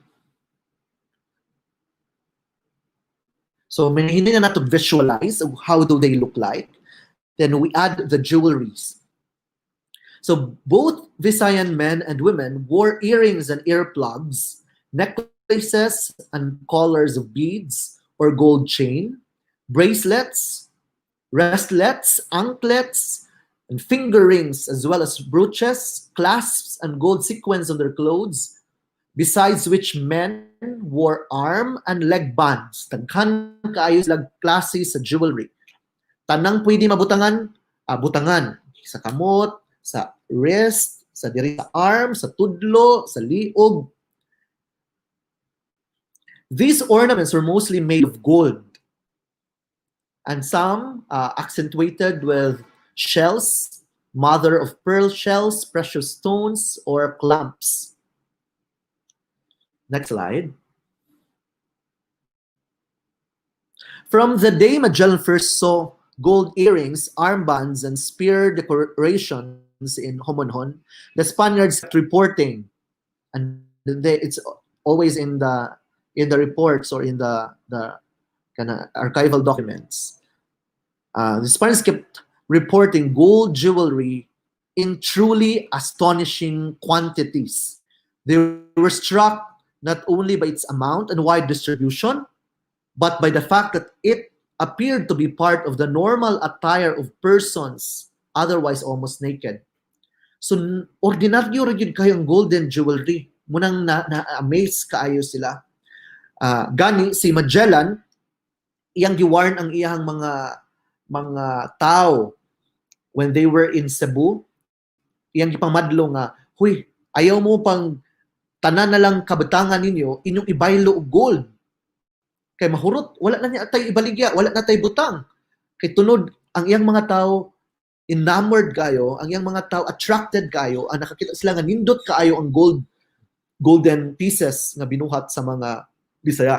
Speaker 6: So may hindi na nato visualize how do they look like. Then we add the jewelries. So both Visayan men and women wore earrings and earplugs, necklaces and collars of beads or gold chain, bracelets, wristlets, anklets, and finger rings, as well as brooches, clasps, and gold sequins on their clothes, besides which men wore arm and leg bands. Daghan kaayo sila klase sa jewelry. Tanang pwede mabutangan, butangan. Sa kamot, sa wrist, sa diri sa arm, sa tudlo, sa liog. These ornaments were mostly made of gold and some accentuated with shells, mother of pearl shells, precious stones, or clamps. Next slide. From the day Magellan first saw gold earrings, armbands, and spear decorations in Homonhon, the Spaniards kept reporting, and it's always in the reports or in the kind of archival documents. The Spaniards kept reporting gold jewelry in truly astonishing quantities. They were struck not only by its amount and wide distribution, but by the fact that it appeared to be part of the normal attire of persons otherwise almost naked. So, ordinaryo ra gyud kayo ang golden jewelry. Munang na-amaze kaayo sila. Gani si Magellan, iyang giwarn ang iyang mga tao when they were in Cebu, iyang gipamadlo nga, "Huy, ayaw mo pang tanan na lang kabatangan ninyo inyong ibaylo og gold. Kay mahurot, wala na niya tay ibaligya, wala na tay butang." Kay tunod ang iyang mga tao enamored kayo, ang iyang mga tao attracted kayo, ang nakakita sila nga nindot kaayo ang golden pieces nga binuhat sa mga Bisaya.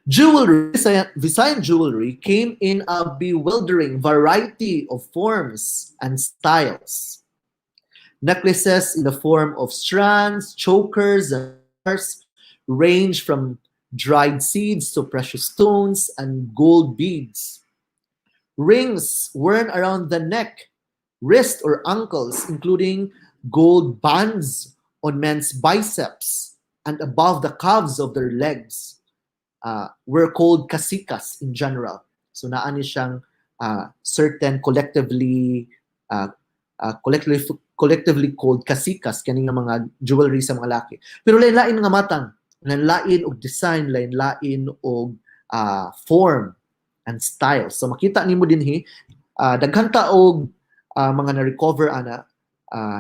Speaker 6: Jewelry, Visayan jewelry came in a bewildering variety of forms and styles. Necklaces in the form of strands, chokers, and bars range from dried seeds to precious stones and gold beads. Rings worn around the neck, wrist, or ankles, including gold bands on men's biceps and above the calves of their legs, were called kasikas in general. So naa ni siyang certain collectively called kasikas kani nga mga jewelry sa mga laki. Pero lain-lain nga matang, lain-lain og design, lain-lain og form and style. So makita nimo dinhi, daghan ta og mga na-recover ana,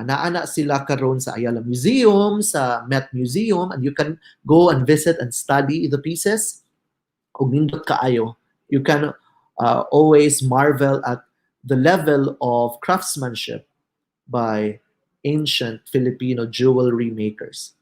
Speaker 6: naana sila karon sa Ayala Museum, sa Met Museum, and you can go and visit and study the pieces. Ug nindot kaayo. You can always marvel at the level of craftsmanship by ancient Filipino jewelry makers.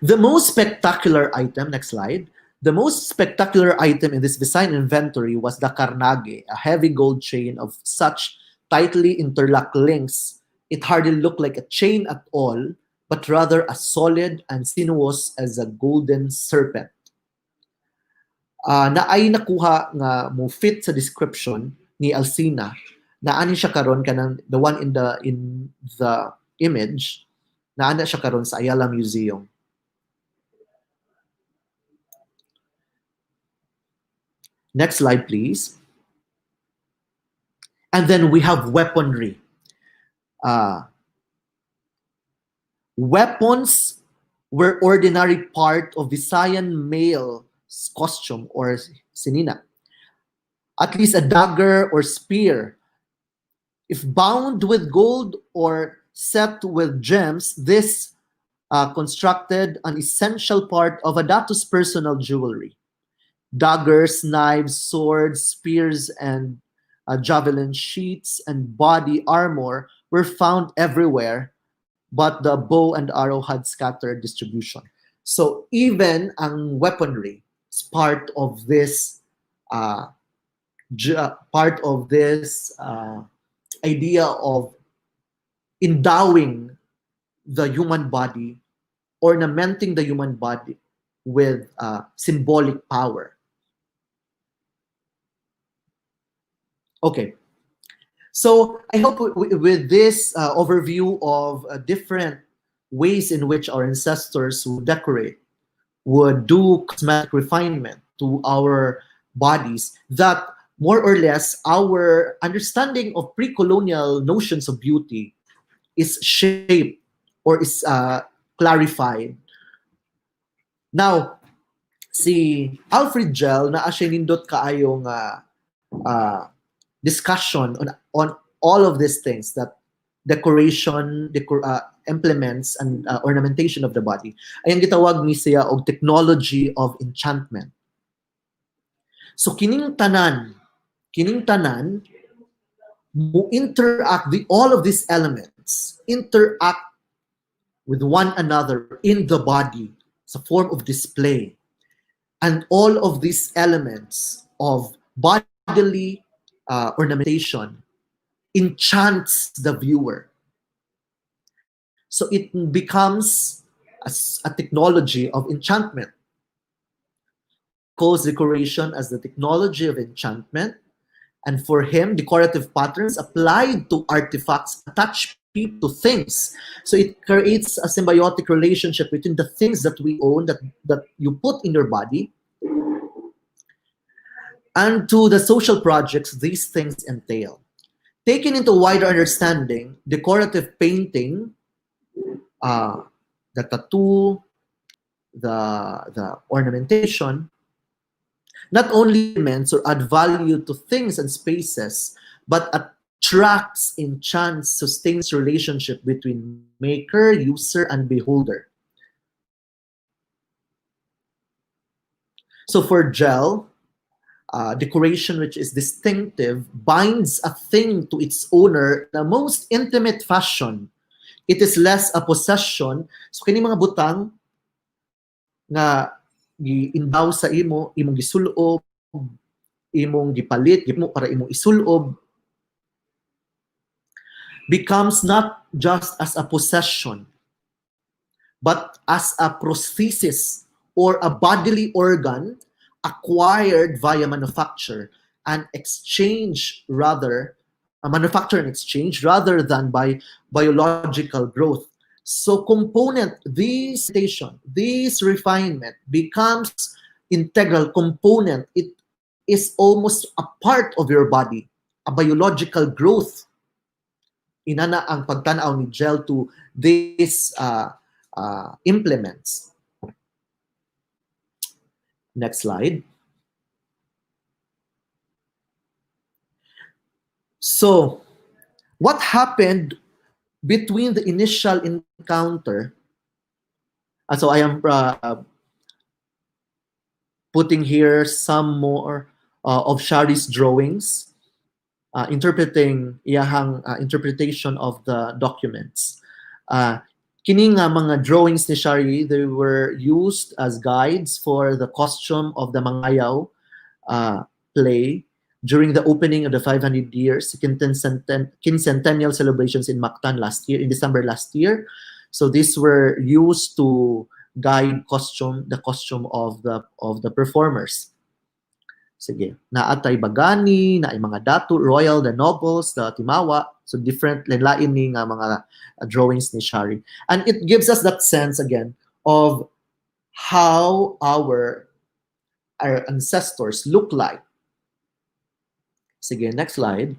Speaker 6: The most spectacular item, next slide, the most spectacular item in this Visayan inventory was the carnage, a heavy gold chain of such tightly interlocked links, it hardly looked like a chain at all, but rather as solid and sinuous as a golden serpent. Naay nakuha nga mo fit sa description ni Alcina na ani siya karon, kanang the one in the image, naa na siya karon sa Ayala Museum. Next slide, please. And then we have weaponry. Weapons were ordinary part of Visayan male costume or sinina. At least a dagger or spear. If bound with gold or set with gems, this Constructed an essential part of a datu's personal jewelry. Daggers, knives, swords, spears, and javelin sheaths and body armor were found everywhere, but the bow and arrow had scattered distribution. So even ang weaponry is part of this idea of endowing the human body, ornamenting the human body with symbolic power. Okay. So I hope with this overview of different ways in which our ancestors would decorate, would do cosmetic refinement to our bodies, that more or less our understanding of pre-colonial notions of beauty is shaped or is clarified. Now, si Alfred Gell naa siya nindot kaayong discussion on all of these things, that decoration, implements, and ornamentation of the body. Ay ang gitawag ni siya og technology of enchantment. So kining tanan mo interact, the all of these elements interact with one another in the body. It's a form of display. And all of these elements of bodily ornamentation enchants the viewer. So it becomes a technology of enchantment. Calls decoration as the technology of enchantment. And for him, decorative patterns applied to artifacts attach people to things. So it creates a symbiotic relationship between the things that we own, that you put in your body, and to the social projects these things entail. Taken into wider understanding, decorative painting, the tattoo, the ornamentation, not only ornaments or add value to things and spaces, but attracts, enchants, sustains relationship between maker, user, and beholder. So for Gell, decoration which is distinctive binds a thing to its owner in a most intimate fashion. It is less a possession. So kini mga butang nga gi-endow sa imo, imong gisulob, imong gipalit, gimo para imong isulob, becomes not just as a possession, but as a prosthesis or a bodily organ acquired via manufacture and exchange rather, a manufacture and exchange rather than by biological growth. So component, this station, this refinement becomes integral component. It is almost a part of your body, a biological growth. Inana ang pagtanaw ni Gell to these implements. Next slide. So, what happened between the initial encounter? So I am putting here some more of Shari's drawings, interpreting iyahang interpretation of the documents. Kini nga mga drawings ni Shari, they were used as guides for the costume of the Mangayaw play during the opening of the 500 years quincentennial celebrations in Mactan last year, in December last year. So these were used to guide the costume of the performers. Sige, naa tay bagani, naay mga datu, royal, the nobles, the timawa. So different lain ni nga mga drawings ni Shari. And it gives us that sense again of how our ancestors look like. Sige, next slide.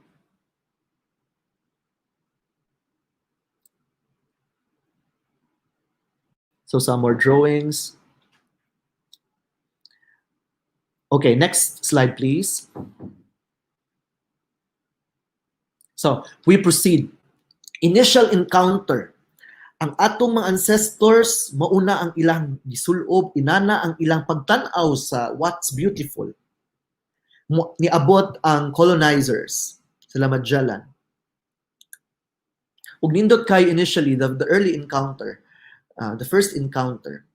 Speaker 6: So some more drawings. Okay, next slide, please. So we proceed. Initial encounter. Ang atong mga ancestors, mauna ang ilang gisulob, inana ang ilang pagtan-aw sa what's beautiful. Niabot ang colonizers, sila Magellan. Ug nindot kay initially the early encounter, the first encounter,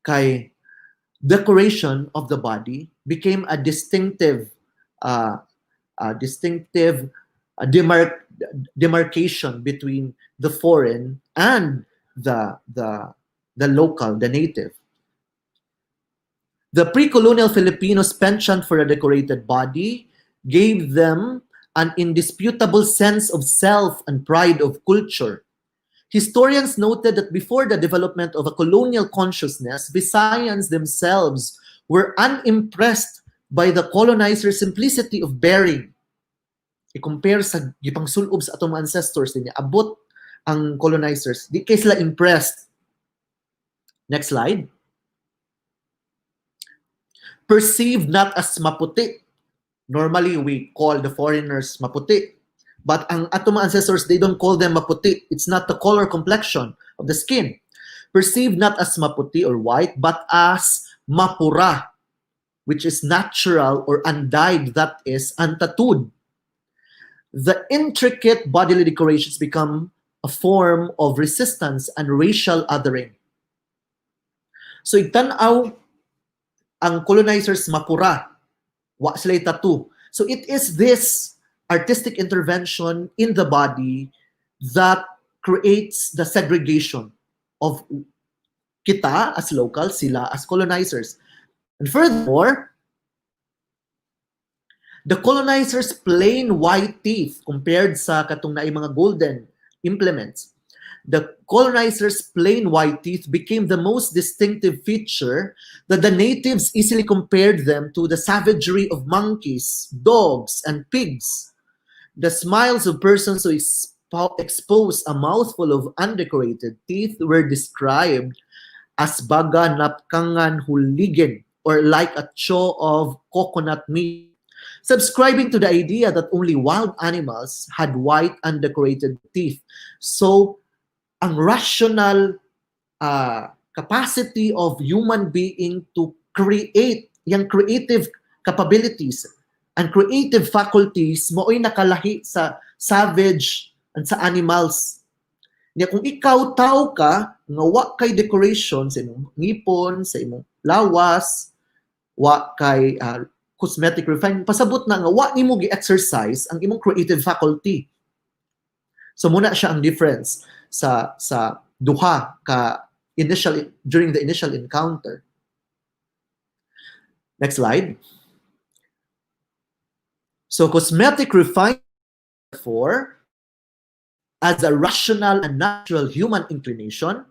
Speaker 6: kay decoration of the body became a distinctive demarcation between the foreign and the local, the native. The pre-colonial Filipinos' penchant for a decorated body gave them an indisputable sense of self and pride of culture. Historians noted that before the development of a colonial consciousness, Visayans themselves were unimpressed by the colonizers' simplicity of bearing. I-compare sa gipangsulob sa atong mga ancestors niya, abot ang colonizers, di kay sila impressed. Next slide. Perceived not as maputi. Normally, we call the foreigners maputi. But ang atong mga ancestors, they don't call them maputi. It's not the color complexion of the skin. Perceived not as maputi or white, but as mapura, which is natural or undyed, that is, untattooed. The intricate bodily decorations become a form of resistance and racial othering. So igtan-aw ang colonizers mapura, wa sila tattoo. So it is this artistic intervention in the body that creates the segregation of kita as local, sila as colonizers. And furthermore, the colonizers' plain white teeth compared sa katong naay mga golden implements. The colonizers' plain white teeth became the most distinctive feature that the natives easily compared them to the savagery of monkeys, dogs, and pigs. The smiles of persons who expose a mouthful of undecorated teeth were described as baga napkangan huligen, or like a chaw of coconut meat, subscribing to the idea that only wild animals had white undecorated teeth. So, ang rational capacity of human being to create, yung creative capabilities and creative faculties mao'y nakalahi sa savage and sa animals. Niya kung ikaw tao ka nga wa kay decoration sa imong ngipon, sa imong lawas, wa kay cosmetic refinement, pasabot na nga wa nimo gi-exercise ang imong creative faculty. So muna siya ang difference sa duha ka initial during the initial encounter. Next slide. So cosmetic refinement for as a rational and natural human inclination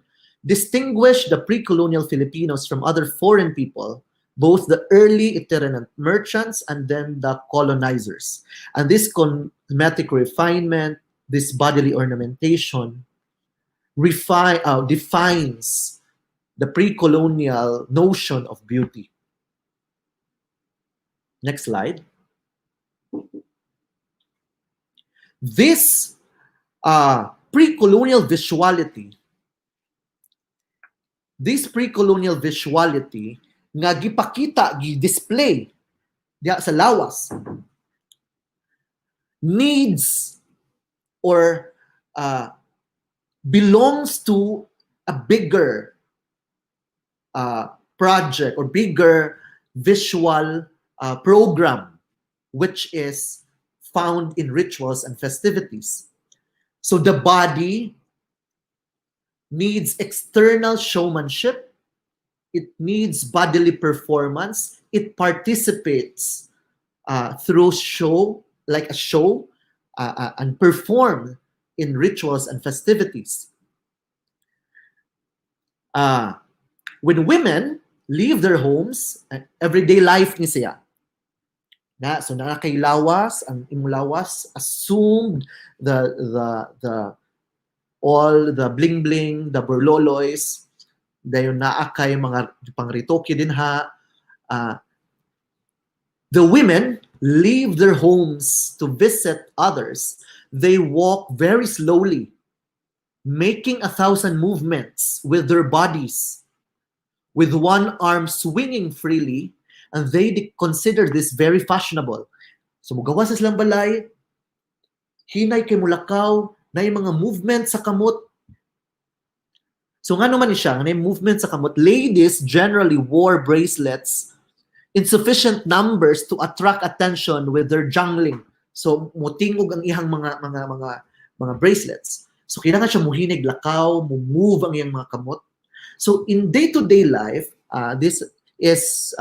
Speaker 6: distinguished the pre-colonial Filipinos from other foreign people, both the early itinerant merchants and then the colonizers. And this cosmetic refinement, this bodily ornamentation, defines the pre-colonial notion of beauty. Next slide. This pre-colonial visuality nga gipakita, gi-display diha sa lawas needs or belongs to a bigger project or bigger visual program, which is found in rituals and festivities. So the body needs external showmanship, it needs bodily performance, it participates through show, like a show, and perform in rituals and festivities. When women leave their homes, everyday life ni siya. Na, so naa kay lawas, ang imong lawas assumed the all the bling bling, the burloloys, dayon naa kay mga pangritoke dinha. The women leave their homes to visit others. They walk very slowly. Making a thousand movements with their bodies, with one arm swinging freely, and they consider this very fashionable. So mugawas sa silang balay, hinay kay mulakaw, na mga movement sa kamot. So ngano man ni siya, nga movement sa kamot, ladies generally wore bracelets in sufficient numbers to attract attention with their jangling. So mutingog ang ihang mga bracelets. So kailangan siya muhinay lakaw, mo move ang iyang mga kamot. So in day-to-day life, this is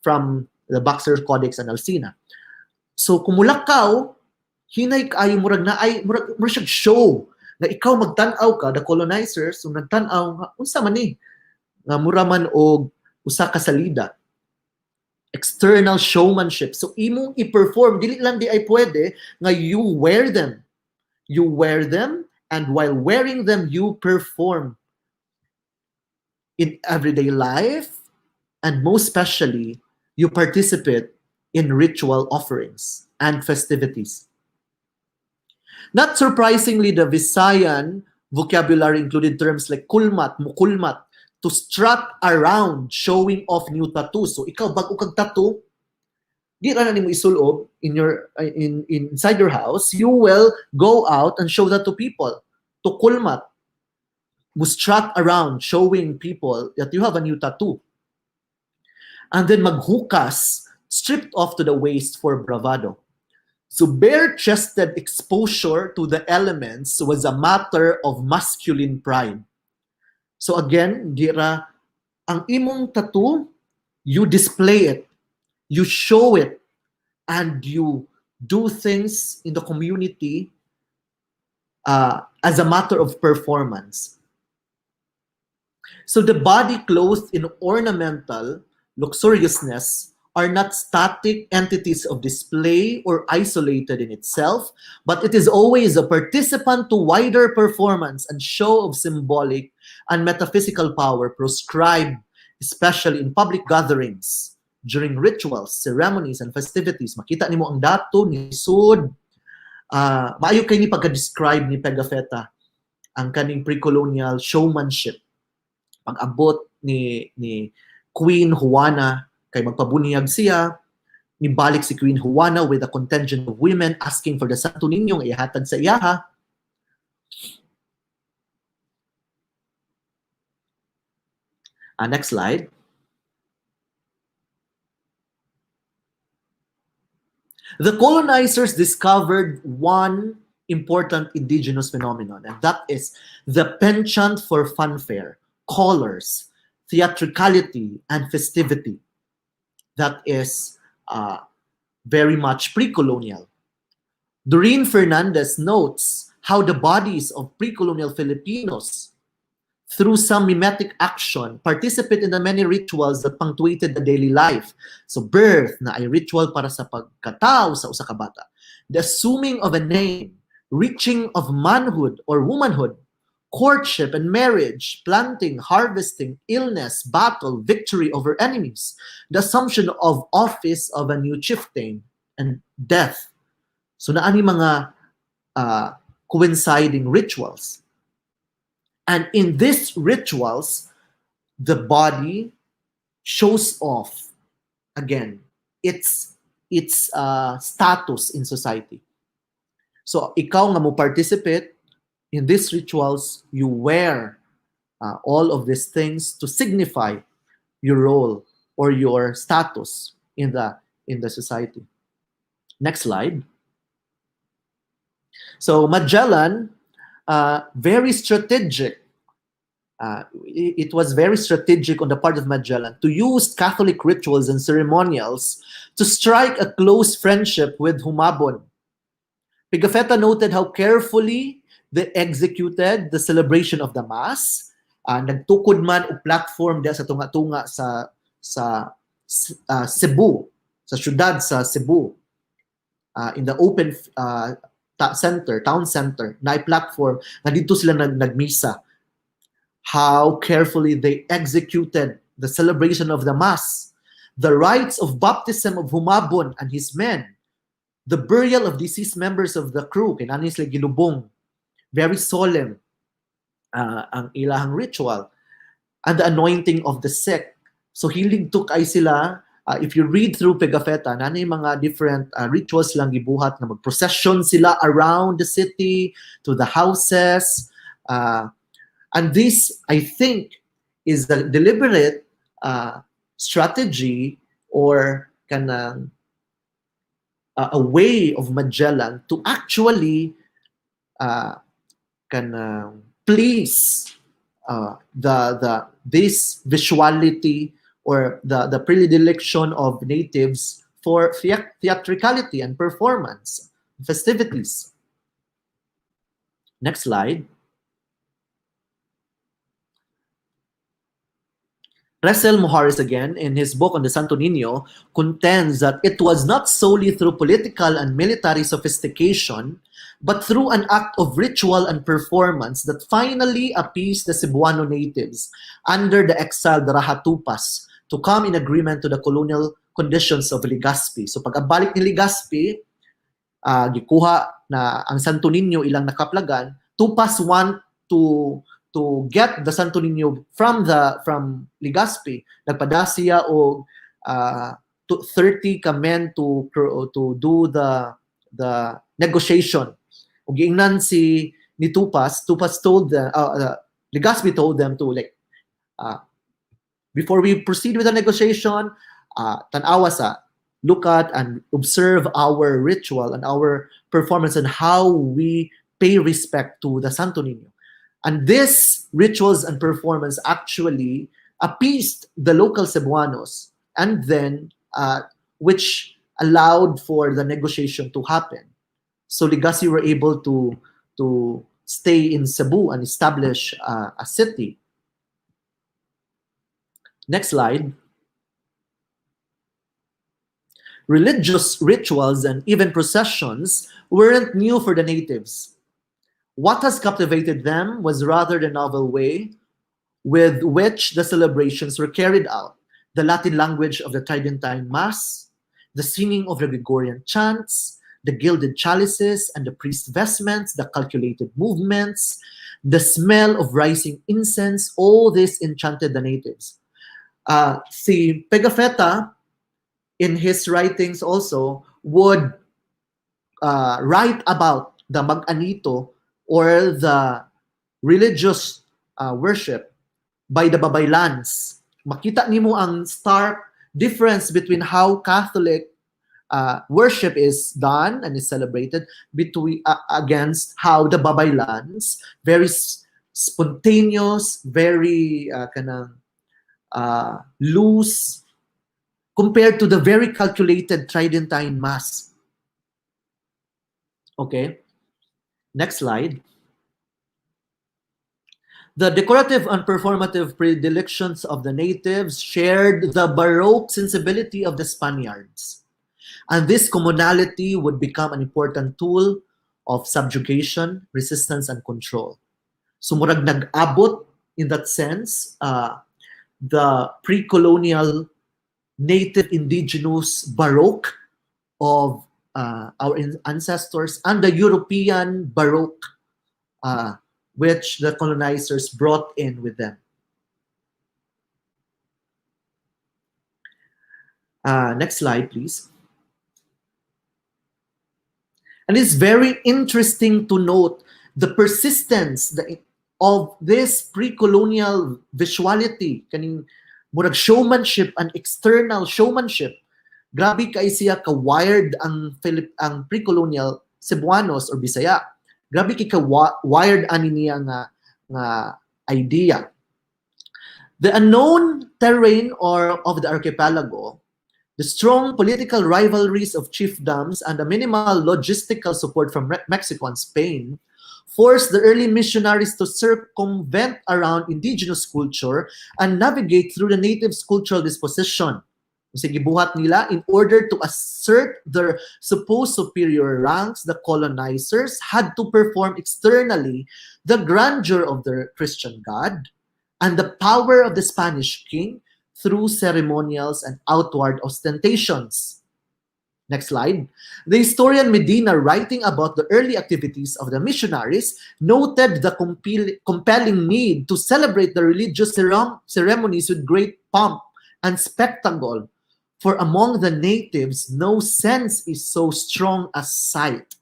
Speaker 6: from the Boxer Codex and Alcina. So kung mulakaw, hinay kaayo, murag na ay murag siya show na ikaw magtan-aw ka, the colonizers, so nagtan-aw nga unsa man ni nga mura man og usa ka salida, external showmanship. So imong i-perform, dili lang di ay pwede nga you wear them. You wear them, and while wearing them you perform in everyday life, and most especially you participate in ritual offerings and festivities. Not surprisingly, the Visayan vocabulary included terms like kulmat, mukulmat, to strut around showing off new tattoos. So ikaw, bago kag tattoo, di ra na nimo isulob in your in inside your house, you will go out and show that to people. To kulmat, mo strut around showing people that you have a new tattoo. And then maghukas, stripped off to the waist for bravado. So bare-chested exposure to the elements was a matter of masculine pride. So again, dira ang imong tattoo, you display it, you show it, and you do things in the community as a matter of performance. So the body clothed in ornamental luxuriousness are not static entities of display or isolated in itself, but it is always a participant to wider performance and show of symbolic and metaphysical power proscribed, especially in public gatherings, during rituals, ceremonies, and festivities. Makita nimo ang dato nisud. Maayo kay ni pagka-describe ni Pigafetta ang kaning pre-colonial showmanship. Pag-abot ni Queen Juana kay magpabunyag siya, nibalik si Queen Juana with a contingent of women asking for the Santo Niño nga ihatag sa iyaha. Next slide. The colonizers discovered one important indigenous phenomenon, and that is the penchant for fanfare, colors, theatricality, and festivity. That is very much pre-colonial. Doreen Fernandez notes how the bodies of pre-colonial Filipinos, through some mimetic action, participate in the many rituals that punctuated the daily life. So birth na ay ritual para sa pagkatao sa usa ka bata. The assuming of a name, reaching of manhood or womanhood, courtship and marriage, planting, harvesting, illness, battle, victory over enemies, the assumption of office of a new chieftain, and death. So naani mga coinciding rituals. And in these rituals, the body shows off, again, its status in society. So ikaw nga mo participate in these rituals, you wear all of these things to signify your role or your status in the society. Next slide. So Magellan, very strategic. It was very strategic on the part of Magellan to use Catholic rituals and ceremonials to strike a close friendship with Humabon. Pigafetta noted how carefully they executed the celebration of the Mass. Nagtukod man og platform diya sa tunga-tunga sa Cebu, sa syudad sa Cebu. In the open center, town center, na platform na dito sila nagmisa. How carefully they executed the celebration of the Mass, the rites of baptism of Humabon and his men, the burial of deceased members of the crew, kinani sila gilubong, very solemn. Ang ilahang ritual and the anointing of the sick. So hilig to kay sila. If you read through Pigafetta, naa mga different rituals lang gibuhat nga mag-procession sila around the city to the houses. And this, I think, is a deliberate strategy or kanang a way of Magellan to actually kanang please the this visuality or the predilection of natives for theatricality and performance festivities. Next slide. Russell Mojares again, in his book on the Santo Niño, contends that it was not solely through political and military sophistication, but through an act of ritual and performance that finally appeased the Cebuano natives under the exiled Raha Tupas to come in agreement to the colonial conditions of Legazpi. So pag-abalik ni Legazpi, gikuha na ang Santo Niño ilang nakaplagan, Tupas want to get the Santo Niño from Legazpi. Nagpada siya og to 30 ka men to do the negotiation. Ug giingnan si ni Tupas, Tupas told them, Legazpi told them to, like, "Before we proceed with the negotiation, tan-awa sa, look at and observe our ritual and our performance and how we pay respect to the Santo Niño." And this rituals and performance actually appeased the local Cebuanos and then which allowed for the negotiation to happen. So Legazpi were able to stay in Cebu and establish a city. Next slide. Religious rituals and even processions weren't new for the natives. What has captivated them was rather the novel way with which the celebrations were carried out: the Latin language of the Tridentine Mass, the singing of the Gregorian chants, the gilded chalices and the priest's vestments, the calculated movements, the smell of rising incense, all this enchanted the natives. Si Pigafetta, in his writings also, would write about the Mag-anito or the religious worship by the Babaylans. Makita nimo ang stark difference between how Catholic worship is done and is celebrated between against how the Babaylans, very spontaneous, very kanang loose, compared to the very calculated Tridentine Mass. Okay. Next slide. The decorative and performative predilections of the natives shared the Baroque sensibility of the Spaniards. And this commonality would become an important tool of subjugation, resistance, and control. So murag nag-abot in that sense, the pre-colonial native indigenous Baroque of our ancestors and the European Baroque, which the colonizers brought in with them. Next slide, please. And it's very interesting to note the persistence of this pre-colonial visuality, kaning murag showmanship and external showmanship. Grabe kay siya ka-wired ang pre-colonial Cebuanos or Bisaya. Grabe kay ka-wired ani niya nga idea. The unknown terrain or of the archipelago, the strong political rivalries of chiefdoms, and the minimal logistical support from Mexico and Spain forced the early missionaries to circumvent around indigenous culture and navigate through the natives' cultural disposition. Sige, buhat nila in order to assert their supposed superior ranks, the colonizers had to perform externally the grandeur of their Christian God and the power of the Spanish king through ceremonials and outward ostentations. Next slide. The historian Medina, writing about the early activities of the missionaries, noted the compelling need to celebrate the religious ceremonies with great pomp and spectacle. For among the natives, no sense is so strong as sight.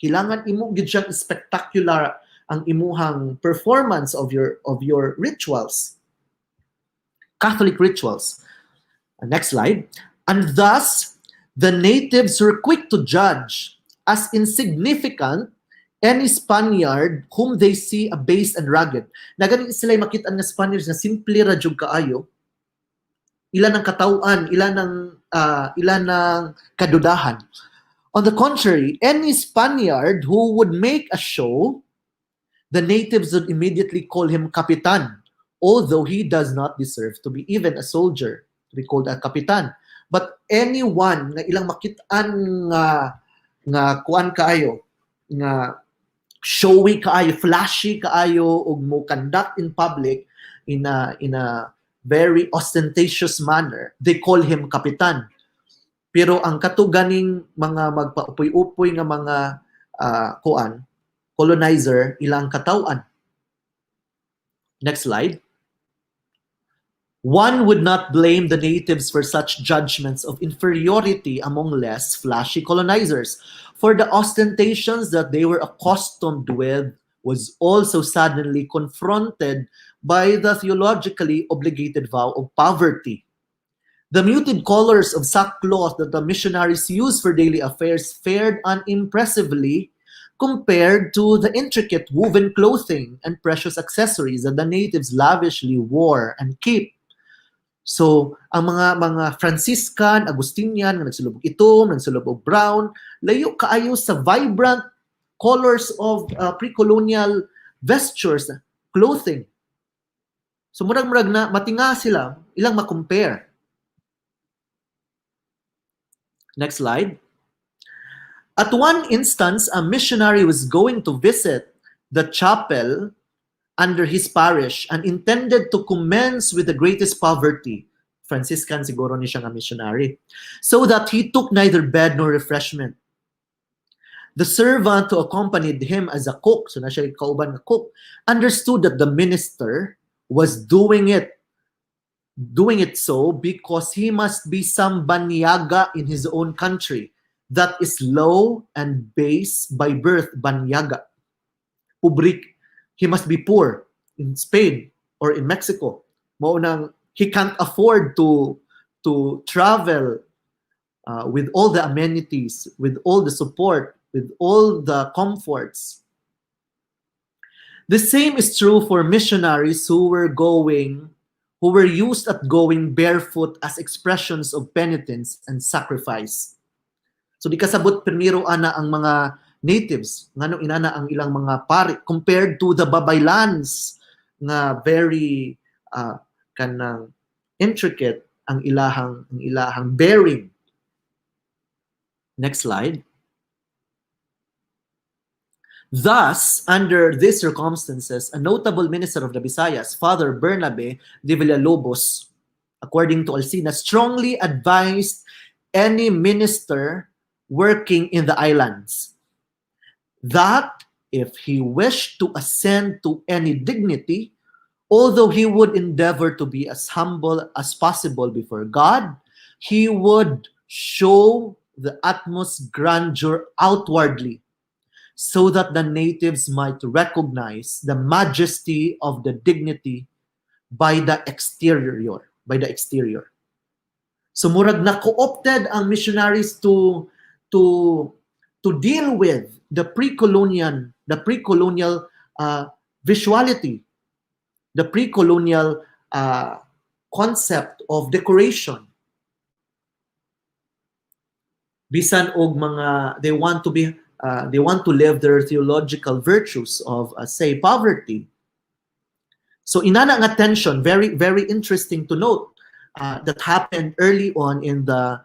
Speaker 6: Kailangan imo gid siyang spectacular ang imuhang performance of your rituals. Catholic rituals. Next slide. And thus, the natives were quick to judge as insignificant any Spaniard whom they see abased and rugged. Na gani sila makita nga Spaniards na simple ra jud kaayo. Ilan ang katawhan, ilan ang kadudahan. On the contrary, any Spaniard who would make a show, the natives would immediately call him kapitan, although he does not deserve to be even a soldier, to be called a kapitan. But anyone nga ilang makitaan nga kuan kaayo, nga showy kaayo, flashy kaayo ug mo conduct in public in a very ostentatious manner, they call him kapitan. Pero ang kato ganing mga magpaupoy-upoy nga mga kuan, colonizer, ilang katawan. Next slide. One would not blame the natives for such judgments of inferiority among less flashy colonizers, for the ostentations that they were accustomed with was also suddenly confronted by the theologically obligated vow of poverty. The muted colors of sackcloth that the missionaries used for daily affairs fared unimpressively compared to the intricate woven clothing and precious accessories that the natives lavishly wore and keep. So, ang mga Franciscan, Agustinian nga nagsulob og itom, nagsulob og brown, layo kaayo sa vibrant colors of pre-colonial vestures, clothing. So murag-murag na matinga sila, ilang ma-compare. Next slide. At one instance, a missionary was going to visit the chapel under his parish and intended to commence with the greatest poverty. Franciscan siguro ni siya nga missionary. So that he took neither bed nor refreshment. The servant who accompanied him as a cook, so na siya kauban nga cook, understood that the minister was doing it so because he must be some banyaga in his own country that is low and base by birth, banyaga. Public, he must be poor in Spain or in Mexico. Mao nang he can't afford to travel with all the amenities, with all the support, with all the comforts. The same is true for missionaries who were used at going barefoot as expressions of penitence and sacrifice. So di kasabot primero ana ang mga natives, ngano inana ang ilang mga pari compared to the babaylans nga very kanang intricate ang ilahang bearing. Next slide. Thus, under these circumstances, a notable minister of the Visayas, Father Bernabe de Villalobos, according to Alcina, strongly advised any minister working in the islands that if he wished to ascend to any dignity, although he would endeavor to be as humble as possible before God, he would show the utmost grandeur outwardly so that the natives might recognize the majesty of the dignity by the exterior, by the exterior. So murag na co-opted ang missionaries to deal with the pre-colonial visuality, the pre-colonial concept of decoration. Bisan og mga they want to live their theological virtues of say, poverty. So inana nga tension, very, very interesting to note, that happened early on in the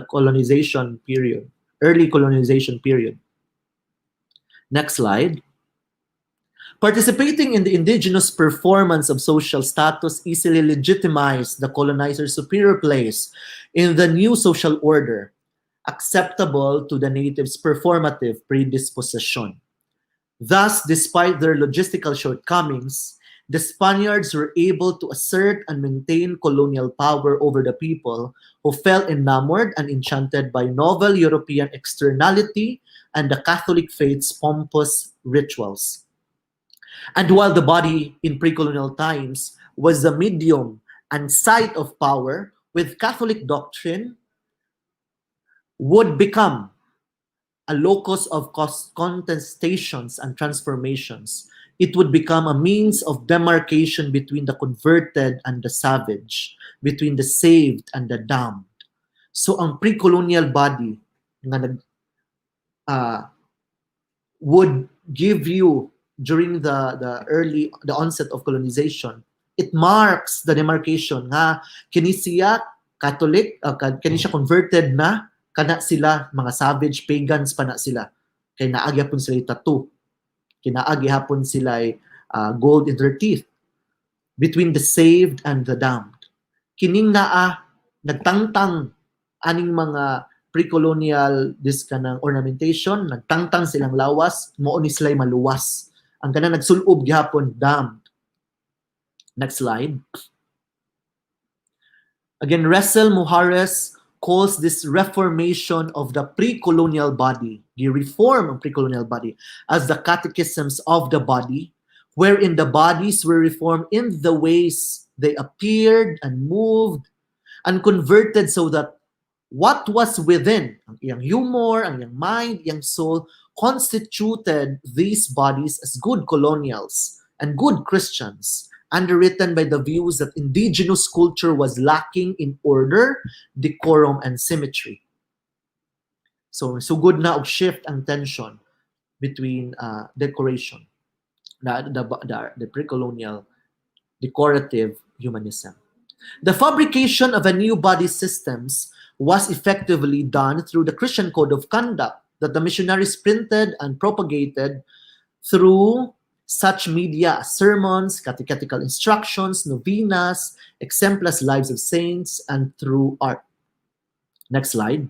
Speaker 6: colonization period, early colonization period. Next slide. Participating in the indigenous performance of social status easily legitimized the colonizer's superior place in the new social order. acceptable to the natives' performative predisposition. Thus, despite their logistical shortcomings, the Spaniards were able to assert and maintain colonial power over the people who fell enamored and enchanted by novel European externality and the Catholic faith's pompous rituals. And while the body in pre-colonial times was the medium and site of power, with Catholic doctrine would become a locus of contestations and transformations. It would become a means of demarcation between the converted and the savage, between the saved and the damned. So ang pre-colonial body nga nag would give you during the onset of colonization, it marks the demarcation nga kini siya Catholic, kini siya converted na, kana sila mga savage pagans pa na sila kay naa gyapon sila tattoo, kinaa gihapon sila gold in their teeth, between the saved and the damned. Kining naa nagtangtang aning mga pre-colonial this kanang ornamentation, nagtangtang silang lawas, mao ni sila maluwas. Ang kanang nagsulob gihapon, damned. Next slide. Again, Russell Mujares calls this reformation of the pre-colonial body, the reform of pre-colonial body, as the catechisms of the body, wherein the bodies were reformed in the ways they appeared and moved and converted so that what was within, ang iyang humor, ang iyang mind, iyang soul, constituted these bodies as good colonials and good Christians, underwritten by the views that indigenous culture was lacking in order, decorum, and symmetry. So, sugod na og shift ang tension between decoration, the pre-colonial decorative humanism. The fabrication of a new body systems was effectively done through the Christian code of conduct that the missionaries printed and propagated through such media as sermons, catechetical instructions, novenas, exemplars, lives of saints, and through art. Next slide.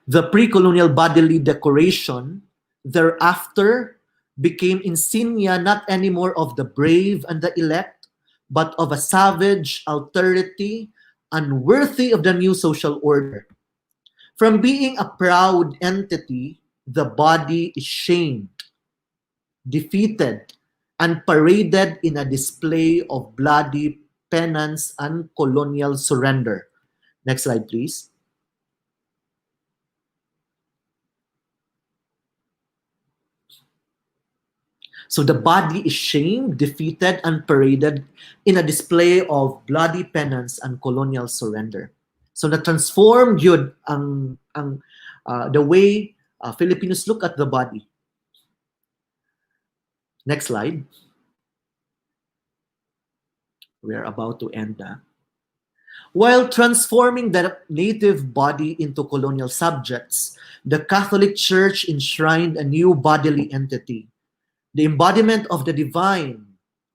Speaker 6: The pre-colonial bodily decoration thereafter became insignia not anymore of the brave and the elect, but of a savage alterity unworthy of the new social order. From being a proud entity, the body is shamed, defeated, and paraded in a display of bloody penance and colonial surrender. Next slide, please. So the body is shamed, defeated, and paraded in a display of bloody penance and colonial surrender. So na-transform yun ang the way Filipinos look at the body. Next slide. We are about to end that. While transforming the native body into colonial subjects, the Catholic Church enshrined a new bodily entity, the embodiment of the divine,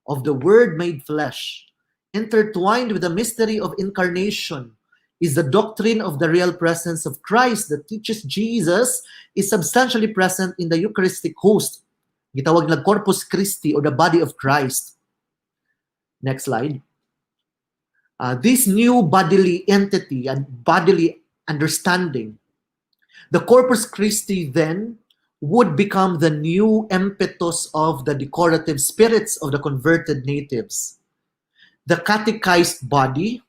Speaker 6: of the Word made flesh, intertwined with the mystery of incarnation, is the doctrine of the real presence of Christ that teaches Jesus is substantially present in the Eucharistic host. Gitawag na Corpus Christi or the body of Christ. Next slide. This new bodily entity and bodily understanding, the Corpus Christi, then would become the new impetus of the decorative spirits of the converted natives. The catechized body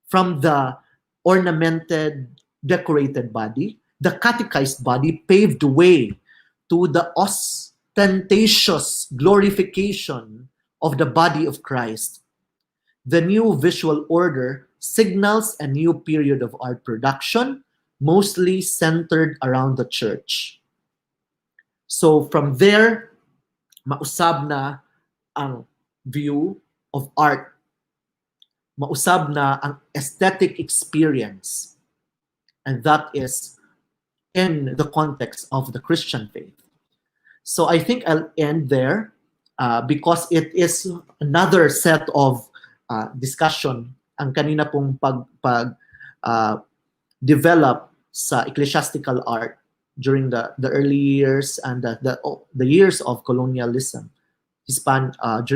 Speaker 6: from the ornamented, decorated body, the catechized body paved the way to the ostentatious glorification of the body of Christ. The new visual order signals a new period of art production, mostly centered around the church. So from there, mausab na ang view of art. Mausab na ang aesthetic experience. And that is in the context of the Christian faith. So I think I'll end there because it is another set of discussion ang kanina pong pag pag develop sa ecclesiastical art during the early years and the years of colonialism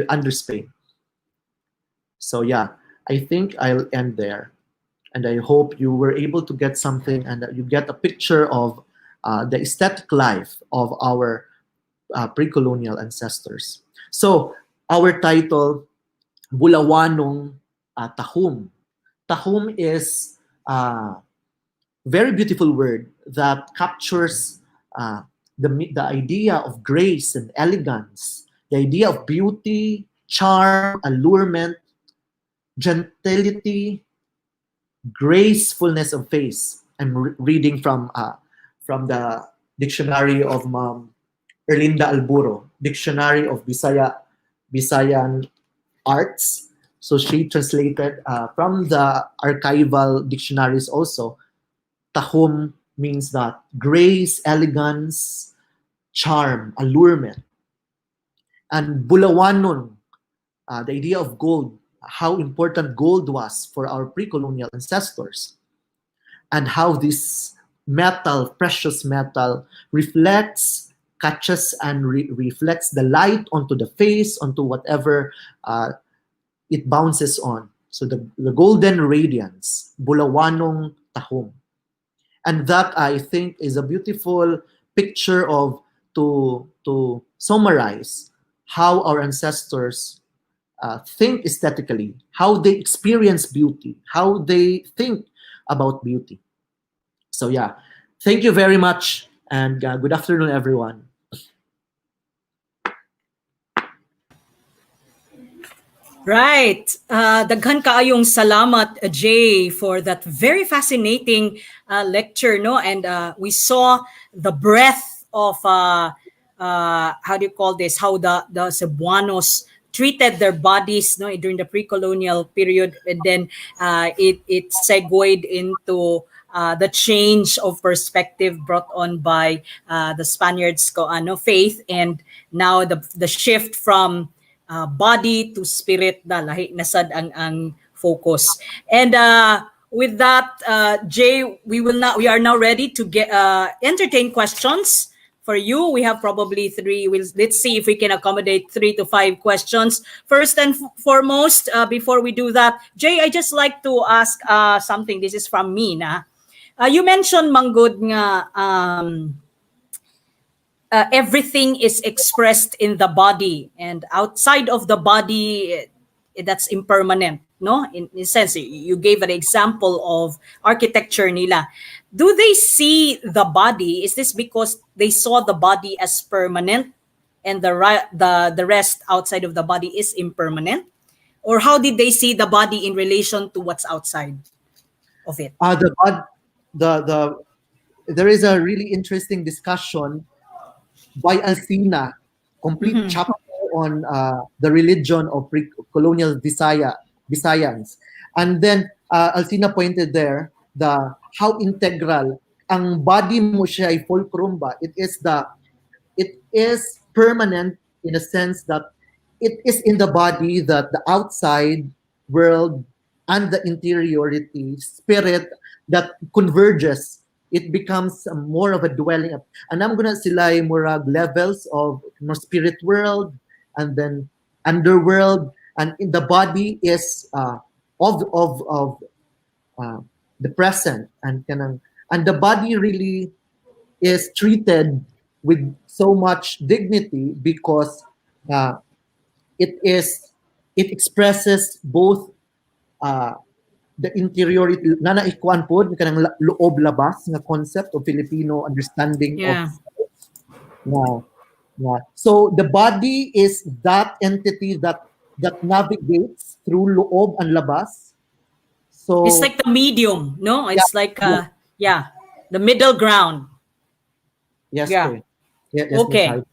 Speaker 6: under Spain. So yeah, I think I'll end there. And I hope you were able to get something and that you get a picture of the aesthetic life of our pre-colonial ancestors. So our title, Bulawanong Tahum. Tahum is a very beautiful word that captures the idea of grace and elegance, the idea of beauty, charm, allurement, gentility, gracefulness of face. I'm reading from the dictionary of Ma'am Erlinda Alburo, Dictionary of Bisayan Arts. So she translated from the archival dictionaries also. Tahum means that grace, elegance, charm, allurement. And Bulawanon, the idea of gold, how important gold was for our pre-colonial ancestors, and how this metal, precious metal, reflects, catches, and reflects the light onto the face, onto whatever it bounces on. So the golden radiance, Bulawanong Tahom. And that, I think, is a beautiful picture of to summarize how our ancestors think aesthetically, how they experience beauty, how they think about beauty. So yeah, thank you very much, and good afternoon, everyone.
Speaker 7: Right. Daghan kaayong salamat, Jay, for that very fascinating lecture, no? And we saw the breadth of how do you call this? How the Cebuanos treated their bodies, no, during the pre-colonial period, and then it segued into the change of perspective brought on by the Spaniards ko ano faith, and now the shift from body to spirit na lahi na sad ang focus. And with that, Jay, we will not we are now ready to get entertain questions for you. We have probably three. Let's see if we can accommodate three to five questions. First and foremost, before we do that, Jay, I just like to ask something. This is from me na. You mentioned manggod nga everything is expressed in the body, and outside of the body, that's impermanent, no? In sense, you gave an example of architecture nila. Do they see the body, is this because they saw the body as permanent and the rest outside of the body is impermanent, or how did they see the body in relation to what's outside of it?
Speaker 6: The, bod- the There is a really interesting discussion by Alcina, complete chapter on the religion of pre-colonial Visayans. And then Alcina pointed there the how integral ang body mo siya ay fulcrum ba. It is permanent in a sense that it is in the body that the outside world and the interiority, spirit that converges. It becomes more of a dwelling. And I'm gonna sila murag levels of more spirit world and then underworld, and in the body is of the present and kanang and the body really is treated with so much dignity because it expresses both the interiority na naikuan pod kanang loob labas nga concept of Filipino understanding of nga. So the body is that entity that navigates through loob and labas. So
Speaker 7: It's like the medium, no? It's like yeah, the middle ground.
Speaker 6: Yes. Yeah, yes, Miss
Speaker 7: Okay.
Speaker 6: Heidi.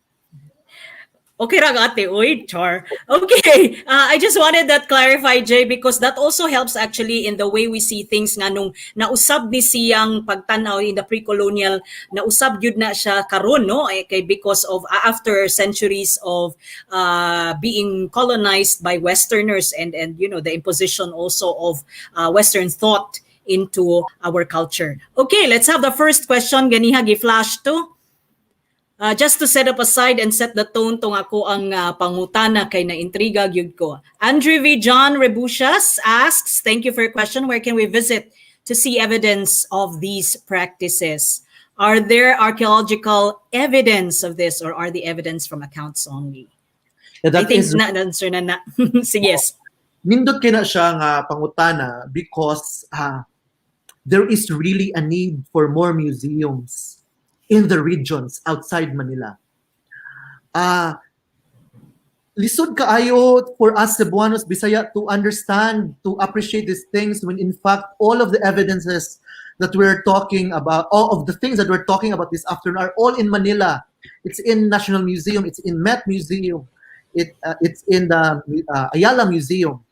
Speaker 7: Okay ra ate, oy, char. Okay, I just wanted that clarified, Jay, because that also helps actually in the way we see things nga nung nausab ni siyang pagtanaw in the pre-colonial, nausab gyud na siya karon, no? Eh, kay because of after centuries of being colonized by Westerners and the imposition also of Western thought into our culture. Okay, let's have the first question ganiha gi-flash to. Just to set up aside and set the tone tong ako ang pangutana kay na intriga gyud ko. Andrew V. John Rebushas asks, "Thank you for your question. Where can we visit to see evidence of these practices? Are there archaeological evidence of this or are the evidence from accounts only?"
Speaker 6: Yeah,
Speaker 7: I
Speaker 6: that
Speaker 7: think
Speaker 6: is
Speaker 7: na answer na na. Sige, yes.
Speaker 6: Nindot kay na siya nga pangutana because there is really a need for more museums in the regions outside Manila. Lisod kaayo for us Cebuanos, Bisaya, to understand, to appreciate these things when in fact all of the evidences that we're talking about, all of the things that we're talking about this afternoon are all in Manila. It's in National Museum, it's in Met Museum, it's in the Ayala Museum,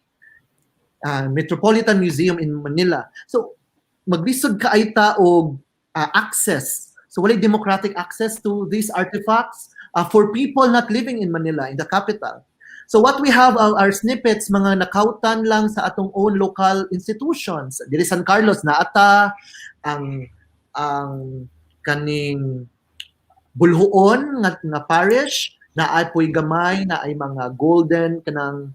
Speaker 6: Metropolitan Museum in Manila. So maglisod kaayo ta og access. So walay democratic access to these artifacts for people not living in Manila, in the capital. So what we have are snippets, mga nakautan lang sa atong own local institutions. Diri San Carlos naa ta ang kaning Boljoon nga parish naay poy gamay na ay mga golden kanang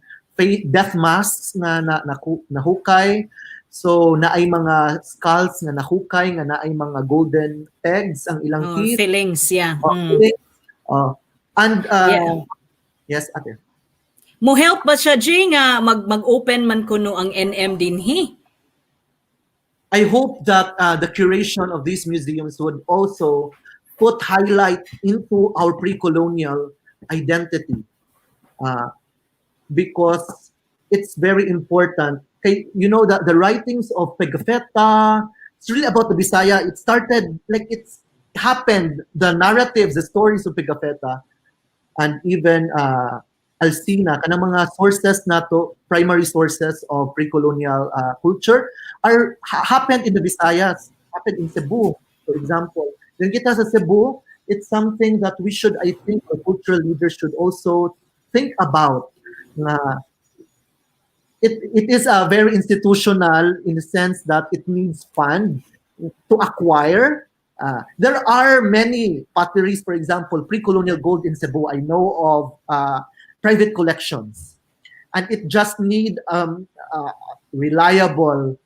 Speaker 6: death masks nga na nahukay. So naay mga skulls nga nahukay nga naay mga golden pegs ang ilang
Speaker 7: Oh,
Speaker 6: teeth.
Speaker 7: Fillings, yeah.
Speaker 6: Oh, fillings. Oh, and yes, ate.
Speaker 7: Mo help ba siya, Jay, nga mag-open man kuno ang NM dinhi?
Speaker 6: I hope that the curation of these museums would also put highlight into our pre-colonial identity because it's very important. Okay, you know that the writings of Pigafetta, it's really about the Bisaya. It started like it's happened. The narratives, the stories of Pigafetta, and even Alcina, kanang mga sources nato, primary sources of pre-colonial culture, are happened in the Visayas, happened in Cebu, for example. Then kita sa Cebu, it's something that we should, I think, our cultural leaders should also think about. Na it is a very institutional in the sense that it needs fund to acquire. There are many potteries, for example, pre-colonial gold in Cebu. I know of private collections, and it just need reliable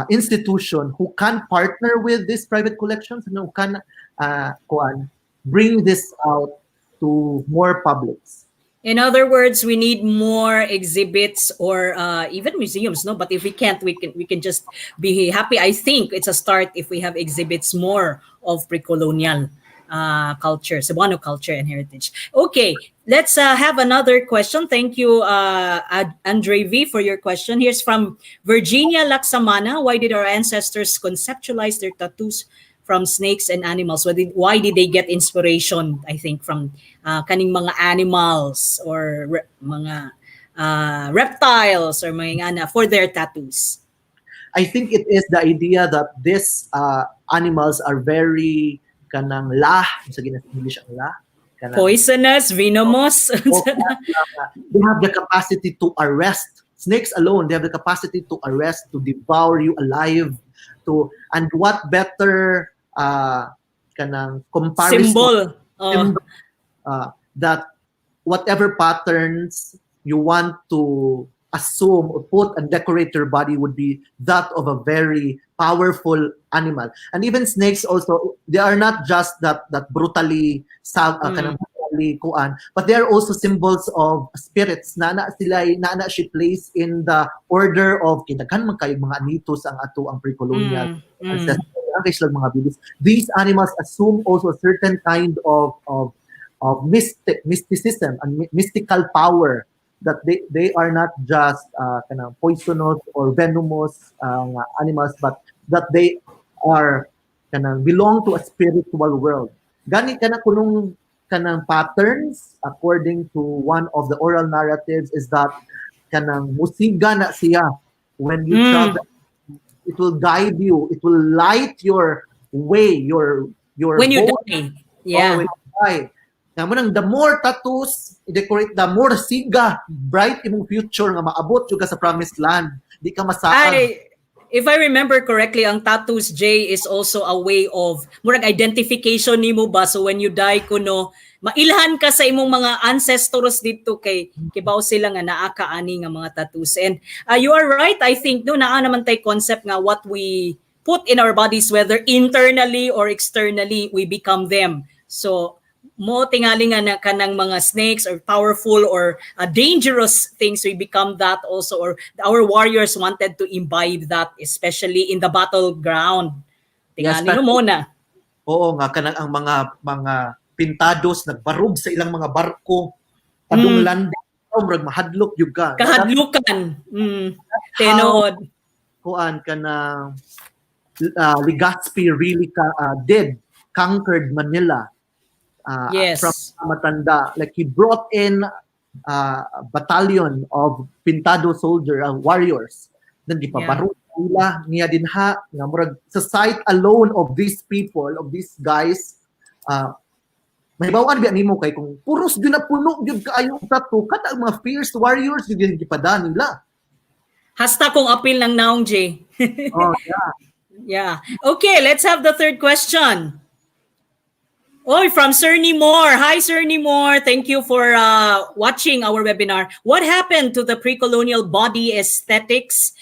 Speaker 6: institution who can partner with these private collections and who can kuan, bring this out to more publics.
Speaker 7: In other words, we need more exhibits or even museums, no? But if we can't, we can just be happy. I think it's a start if we have exhibits more of pre-colonial culture, Cebuano culture and heritage. Okay, let's have another question. Thank you, Andre V, for your question. Here's from Virginia Laksamana. "Why did our ancestors conceptualize their tattoos from snakes and animals? Why did they get inspiration, I think, from kaning mga animals or mga reptiles or mga ana for their tattoos?"
Speaker 6: I think it is the idea that these animals are very kanang lah, sa gina English ang lah? Kanang,
Speaker 7: Poisonous, venomous.
Speaker 6: Oh, they have the capacity to arrest. Snakes alone, they have the capacity to arrest, to devour you alive, to and what better kanang comparison
Speaker 7: Symbol. Oh.
Speaker 6: Symbol, that whatever patterns you want to assume or put and decorate your body would be that of a very powerful animal. And even snakes also, they are not just that brutally kanang brutally kuan, but they are also symbols of spirits na na sila na na siya place in the order of kay daghan man kayo mga anitos ang ato ang pre-colonial ancestors, ang kay silang mga beliefs. These animals assume also a certain kind of mysticism and mystical power that they are not just kanang poisonous or venomous animals, but that they are kanang belong to a spiritual world. Gani kana kunong kanang patterns, according to one of the oral narratives, is that kanang musiga na siya when you travel. It will guide you, it will light your way, your
Speaker 7: When you
Speaker 6: boat.
Speaker 7: Die. Yeah.
Speaker 6: Oh, when you die. Nga mo nang the more tattoos i-decorate, the more siga, bright imong future nga maabot jud ka sa promised land. Di ka masaag.
Speaker 7: Ay, If I remember correctly, ang tattoos, Jay, is also a way of murag identification nimo ba, so when you die kuno mailhan ka sa imong mga ancestors dito kay kibaw sila nga naa ka ani nga mga tattoos. And you are right, I think, no, naa naman tay concept nga what we put in our bodies, whether internally or externally, we become them. So mo tingali nga na kanang mga snakes or powerful or dangerous things, we become that also, or our warriors wanted to imbibe that, especially in the battleground, tingali, no, mo na.
Speaker 6: Oo nga, kanang ang mga pintados nagbarog sa ilang mga barko padung landing, oh, murag mahadlok gyud ka.
Speaker 7: Kahadlukan, tinuod.
Speaker 6: Kuan, kanang Legazpi really ka, did conquered Manila from Matanda. Like, he brought in a battalion of pintado soldier warriors. Then gipabarog nila niya dinha nga murag sa sight alone of these people, of these guys, mahibaw-an biya nimo kay kung puros gyud na puno gyud kaayo og tattoo, kada ang mga fierce warriors gyud yung gipada nila.
Speaker 7: Hasta kung apil ng naong, Jay.
Speaker 6: Oh yeah.
Speaker 7: Yeah. Okay, let's have the third question. Oh, from Cerny Moore. Hi, Cerny Moore. Thank you for watching our webinar. What happened to the pre-colonial body aesthetics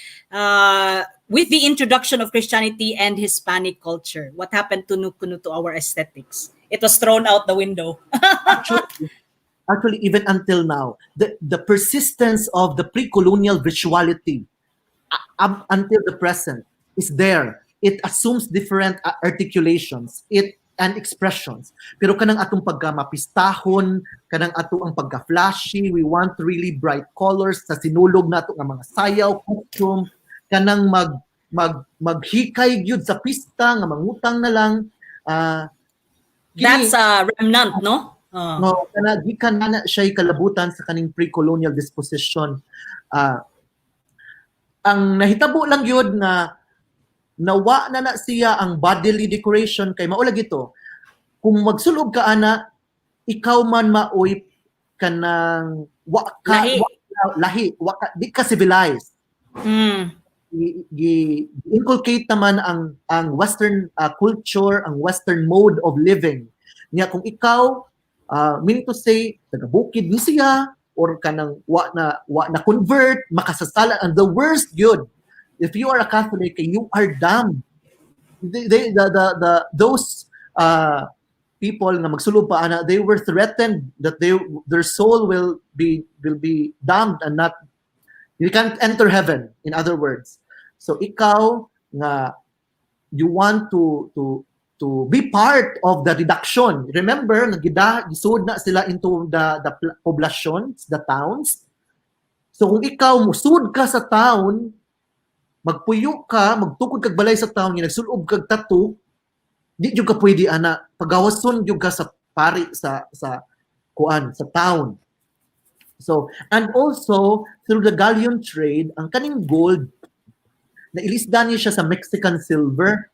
Speaker 7: with the introduction of Christianity and Hispanic culture? What happened to kuno to our aesthetics? It was thrown out the window.
Speaker 6: Actually, even until now, the persistence of the pre-colonial visuality up until the present is there. It assumes different articulations it and expressions. Pero kanang atong pagka mapistahon, kanang ato ang pagka-flashy, we want really bright colors sa sinulog nato nga mga sayaw, costume, kanang mag maghikay gyud sa pista nga mangutang na lang,
Speaker 7: That's a remnant, no?
Speaker 6: No, kana gikan na na siya kalabutan sa kaning pre-colonial disposition. Ang nahitabo lang gyud nga nawa na na siya ang bodily decoration kay mao lagi to. Kung magsulob ka ana, ikaw man maoy kanang wa ka
Speaker 7: Lahi.
Speaker 6: wa ka, lahi, wa ka, di ka civilized. Inculcate naman ang Western culture, ang Western mode of living. Nya kung ikaw, meaning to say, taga bukid ni siya or kanang wa na convert, makasasala, and the worst gyud, if you are a Catholic, you are damned. They, the those people nga magsulob pa ana, they were threatened that their soul will be damned and not, you can't enter heaven, in other words. So ikaw nga you want to be part of the reduction. Remember nga gida gisud na sila into the poblations, the towns. So kung ikaw musud ka sa town, magpuyo ka, magtukod kag balay sa town nga nagsulob kag tattoo, di jud ka pwede ana, pagawason jud ka sa pari sa kuan, sa town. So, and also, through the galleon trade, ang kaning gold, nailisda niya siya sa Mexican silver.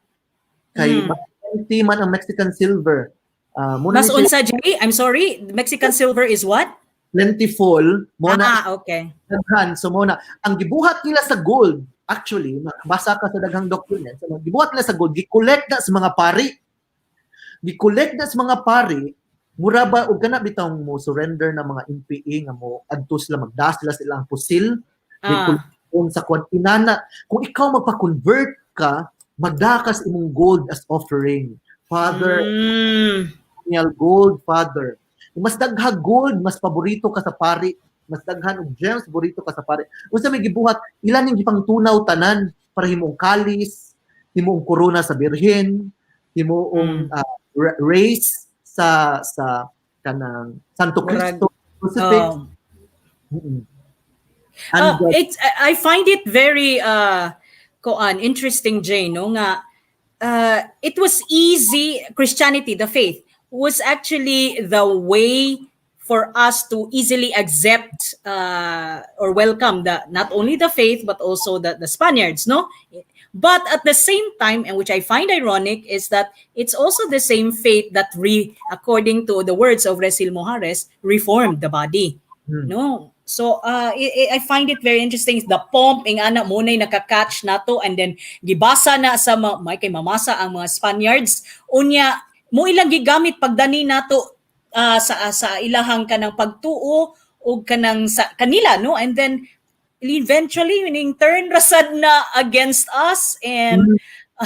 Speaker 6: Kay mas plenty man ang Mexican silver. Muna
Speaker 7: Mas
Speaker 6: ni siya
Speaker 7: unsa, Jay? I'm sorry. Mexican silver is what?
Speaker 6: Plentiful. Mo na
Speaker 7: Ah, okay.
Speaker 6: daghan. So mo na ang gibuhat nila sa gold, actually, basa ka sa daghang documents, ang gibuhat nila sa gold, gi-collect na sa mga pari. Gi-collect na sa mga pari, mura ba og kana bitawng mo surrender na mga NPA nga mo adto sila, magdas sila silang pusil, kung sa kwan inana, kung ikaw magpa-convert ka, magdakas imong gold as offering, Father. Gold, Father. Mas daghang gold, mas paborito ka sa pari. Mas daghan og gems, paborito ka sa pari. Unsa may gibuhat, ilan yung gipangtunaw tanan para himong kalis, himong korona sa birhen, himong race sa kanang Santo Cristo crucifix. And
Speaker 7: It's I find it very koan, interesting, Jay, no, nga it was easy. Christianity, the faith, was actually the way for us to easily accept or welcome the not only the faith but also the Spaniards, no? But at the same time, and which I find ironic, is that it's also the same faith that according to the words of Resil Mojares, reformed the body. No. So I find it very interesting, the pomp ing ana mo nay nakakatch nato and then gibasa na sa may kay mamasa ang mga Spaniards, unya mo ilang gigamit pagdani nato sa ilahang kanang pagtuo og kanang sa kanila, no? And then eventually ning turn rasad na against us and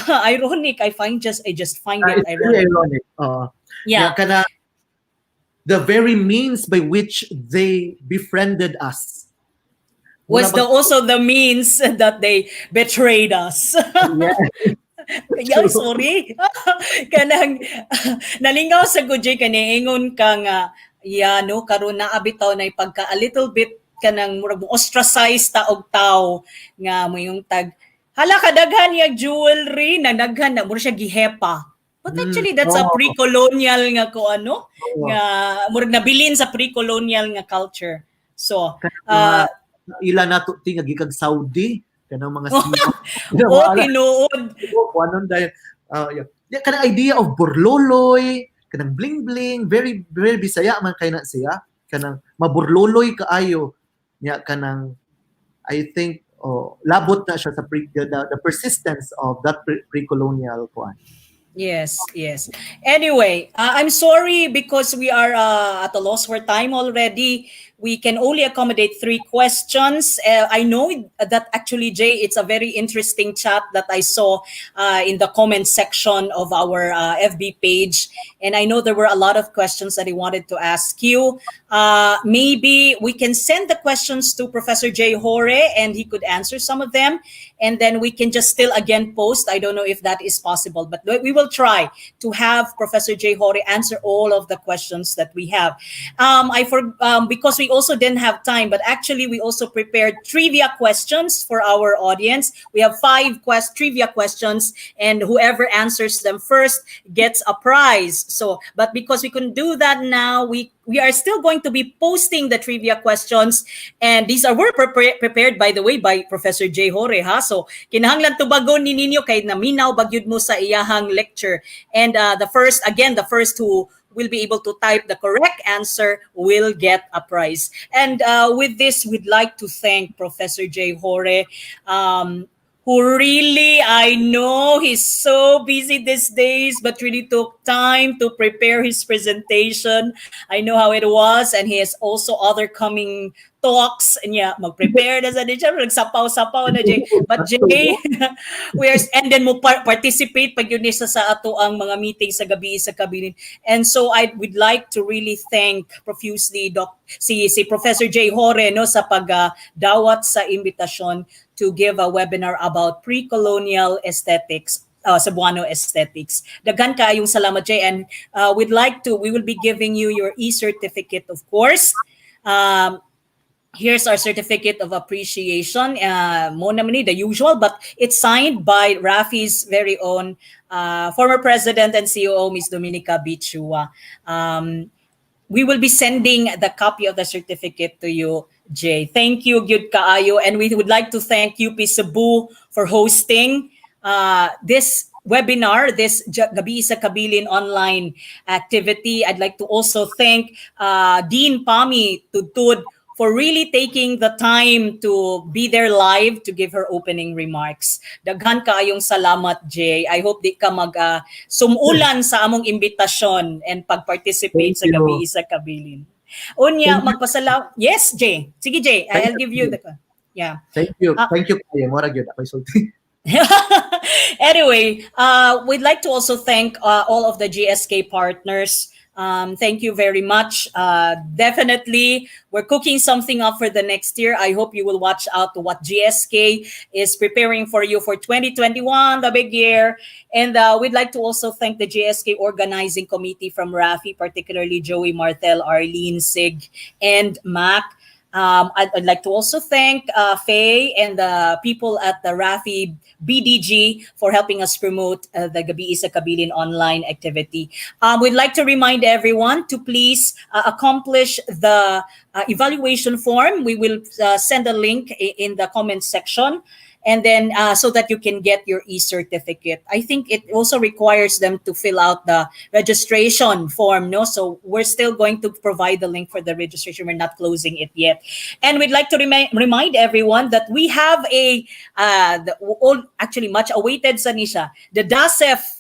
Speaker 7: ironic. I just find it
Speaker 6: It's really
Speaker 7: ironic.
Speaker 6: Ironic. Oo.
Speaker 7: Yeah.
Speaker 6: Kana the very means by which they befriended us
Speaker 7: was the also the means that they betrayed us. Yeah, sorry. Kanang nalingaw sa gud, Jay, kani ingon ka nga, yeah, no, karon na bitaw na pagka a little bit kanang murag mo ostracize ta og tawo nga mo yung tag hala kadaghan ya jewelry na daghan na mura siya gihepa. But actually that's a pre-colonial nga ko ano nga murag nabilin sa pre-colonial nga culture. So,
Speaker 6: ila nato ti nga gikag Saudi kanang mga siwa.
Speaker 7: Oh, tinuod.
Speaker 6: Kuanon dahil yeah. Yeah, kanang idea of burloloy, kanang bling bling, very very Bisaya man kay na siya. Kanang maburloloy kaayo nya kanang I think, oh, labot na siya sa the persistence of that pre-colonial kuan.
Speaker 7: Yes. Anyway, I'm sorry because we are at a loss for time already. We can only accommodate three questions. I know that actually, Jay, it's a very interesting chat that I saw in the comment section of our FB page. And I know there were a lot of questions that I wanted to ask you. Maybe we can send the questions to Professor Jay Hore and he could answer some of them. And then we can just still again post. I don't know if that is possible, but we will try to have Professor Jay Hore answer all of the questions that we have. I for because we also didn't have time, but actually we also prepared trivia questions for our audience. We have five quest trivia questions, and whoever answers them first gets a prize. So, but because we couldn't do that now, we are still going to be posting the trivia questions, and these are were prepared, by the way, by Professor Jay Hore, ha. So kinahanglan tubagon ni ninyo kay naminaw ba gyud mo sa iyahang lecture. And the first again the first who will be able to type the correct answer will get a prize. And with this, we'd like to thank Professor Jay Hore, who really, I know he's so busy these days, but really took time to prepare his presentation. I know how it was, and he has also other coming talks. And yeah, mag-prepare na sa din siya, nagsapaw-sapaw na, Jay. But Jay, we are, and then mo participate pag yun isa sa ato ang mga meeting sa Gabii sa Kabilin. And so I would like to really thank profusely Doc si Professor Jay Hore, no, sa pagdawat sa imbitasyon to give a webinar about pre-colonial aesthetics, Cebuano aesthetics. Daghan kaayong salamat, Jay, and we'd like to we will be giving you your e-certificate, of course. Here's our certificate of appreciation. Mo naman ni the usual, but it's signed by Rafi's very own former president and COO, Miss Dominica Bichua. We will be sending the copy of the certificate to you, Jay. Thank you, gyud kaayo. And we would like to thank UP Cebu for hosting this webinar, this Gabii sa Kabilin online activity. I'd like to also thank Dean Pami Tudtud for really taking the time to be there live to give her opening remarks. Daghan kaayong salamat, Jay. I hope di ka mag sumulan sa among imbitasyon and pag-participate
Speaker 6: Thank
Speaker 7: sa
Speaker 6: you.
Speaker 7: Gabii sa Kabilin. Unya,
Speaker 6: Thank you.
Speaker 7: Magpasalamat. Yes, Jay. Sige, Jay.
Speaker 6: Thank
Speaker 7: I'll give you the. Yeah.
Speaker 6: Thank you.
Speaker 7: Ah.
Speaker 6: Thank you kaayo. Mora gyud ako'y sulti.
Speaker 7: Anyway, we'd like to also thank all of the GSK partners. Thank you very much. Definitely, we're cooking something up for the next year. I hope you will watch out to what GSK is preparing for you for 2021, the big year. And we'd like to also thank the GSK organizing committee from RAFI, particularly Joey Martel, Arlene, Sig, and Mac. I'd like to also thank Faye and the people at the RAFI BDG for helping us promote the Gabii sa Kabilin online activity. We'd like to remind everyone to please accomplish the evaluation form. We will send a link in the comment section. And then so that you can get your e-certificate. I think it also requires them to fill out the registration form, no? So we're still going to provide the link for the registration. We're not closing it yet. And we'd like to remind everyone that we have a the all, actually much awaited sa ni siya, the DASEF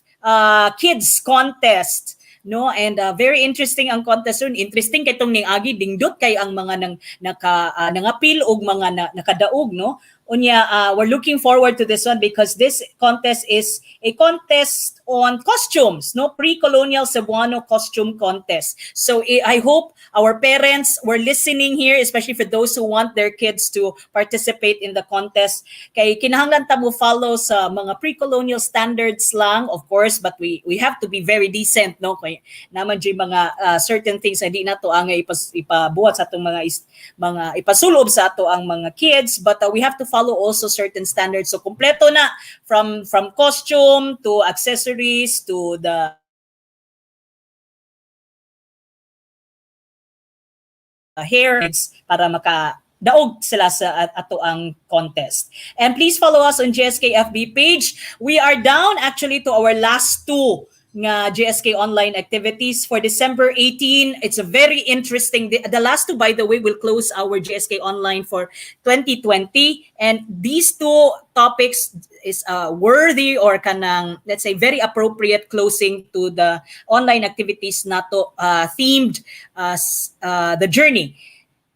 Speaker 7: Kids Contest, no? And very interesting ang contest ron. Interesting kay tong ning agi, dingdot kay ang mga nang naka nangapil og mga nakadaog, no? Unya, we're looking forward to this one because this contest is a contest on costumes, no? Pre-colonial Cebuano costume contest. So I hope our parents were listening here, especially for those who want their kids to participate in the contest. Kay kinahanglan ta mo follow sa mga pre-colonial standards lang, of course, but we have to be very decent, no? Kay naa man juy mga certain things na di nato angay ipabuhat sa atong mga ipasulob sa ato ang mga kids, but we have to follow also certain standards. So kumpleto na from costume to accessories to the hair para maka daog sila sa ato ang contest. And please follow us on GSK FB page. We are down actually to our last two nga GSK online activities for December 18. It's a very interesting, the last two, by the way, will close our GSK online for 2020. And these two topics is worthy or kanang, let's say, very appropriate closing to the online activities nato themed the journey.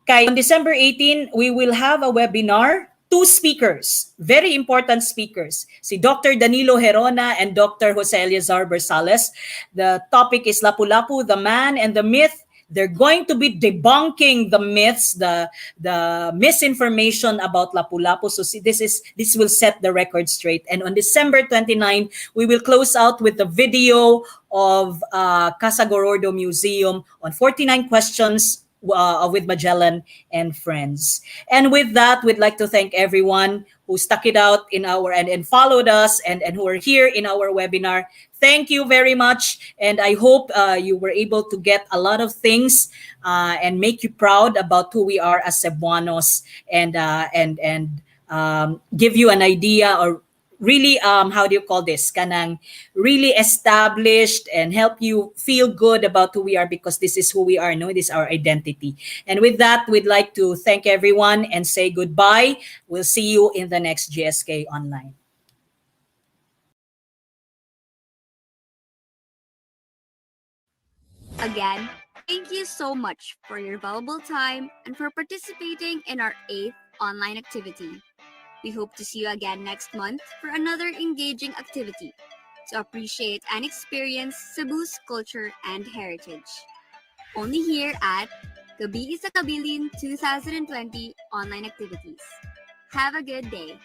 Speaker 7: Kay on December 18, we will have a webinar, two speakers, very important speakers, si Dr. Danilo Gerona and Dr. Jose Eleazar Bersales. The topic is Lapu-Lapu, the man and the myth. They're going to be debunking the myths, the misinformation about Lapu-Lapu. So see, this will set the record straight. And on December 29, we will close out with the video of Casa Gorordo Museum on 49 questions with Magellan and friends. And with that, we'd like to thank everyone who stuck it out in our and followed us and who are here in our webinar. Thank you very much. And I hope you were able to get a lot of things and make you proud about who we are as Cebuanos and give you an idea or really, how do you call this, kanang really established and help you feel good about who we are, because this is who we are, no? This is our identity. And with that, we'd like to thank everyone and say goodbye. We'll see you in the next GSK online.
Speaker 2: Again, thank you so much for your valuable time and for participating in our eighth online activity. We hope to see you again next month for another engaging activity to appreciate and experience Cebu's culture and heritage. Only here at Gabii sa Kabilin 2020 online activities. Have a good day.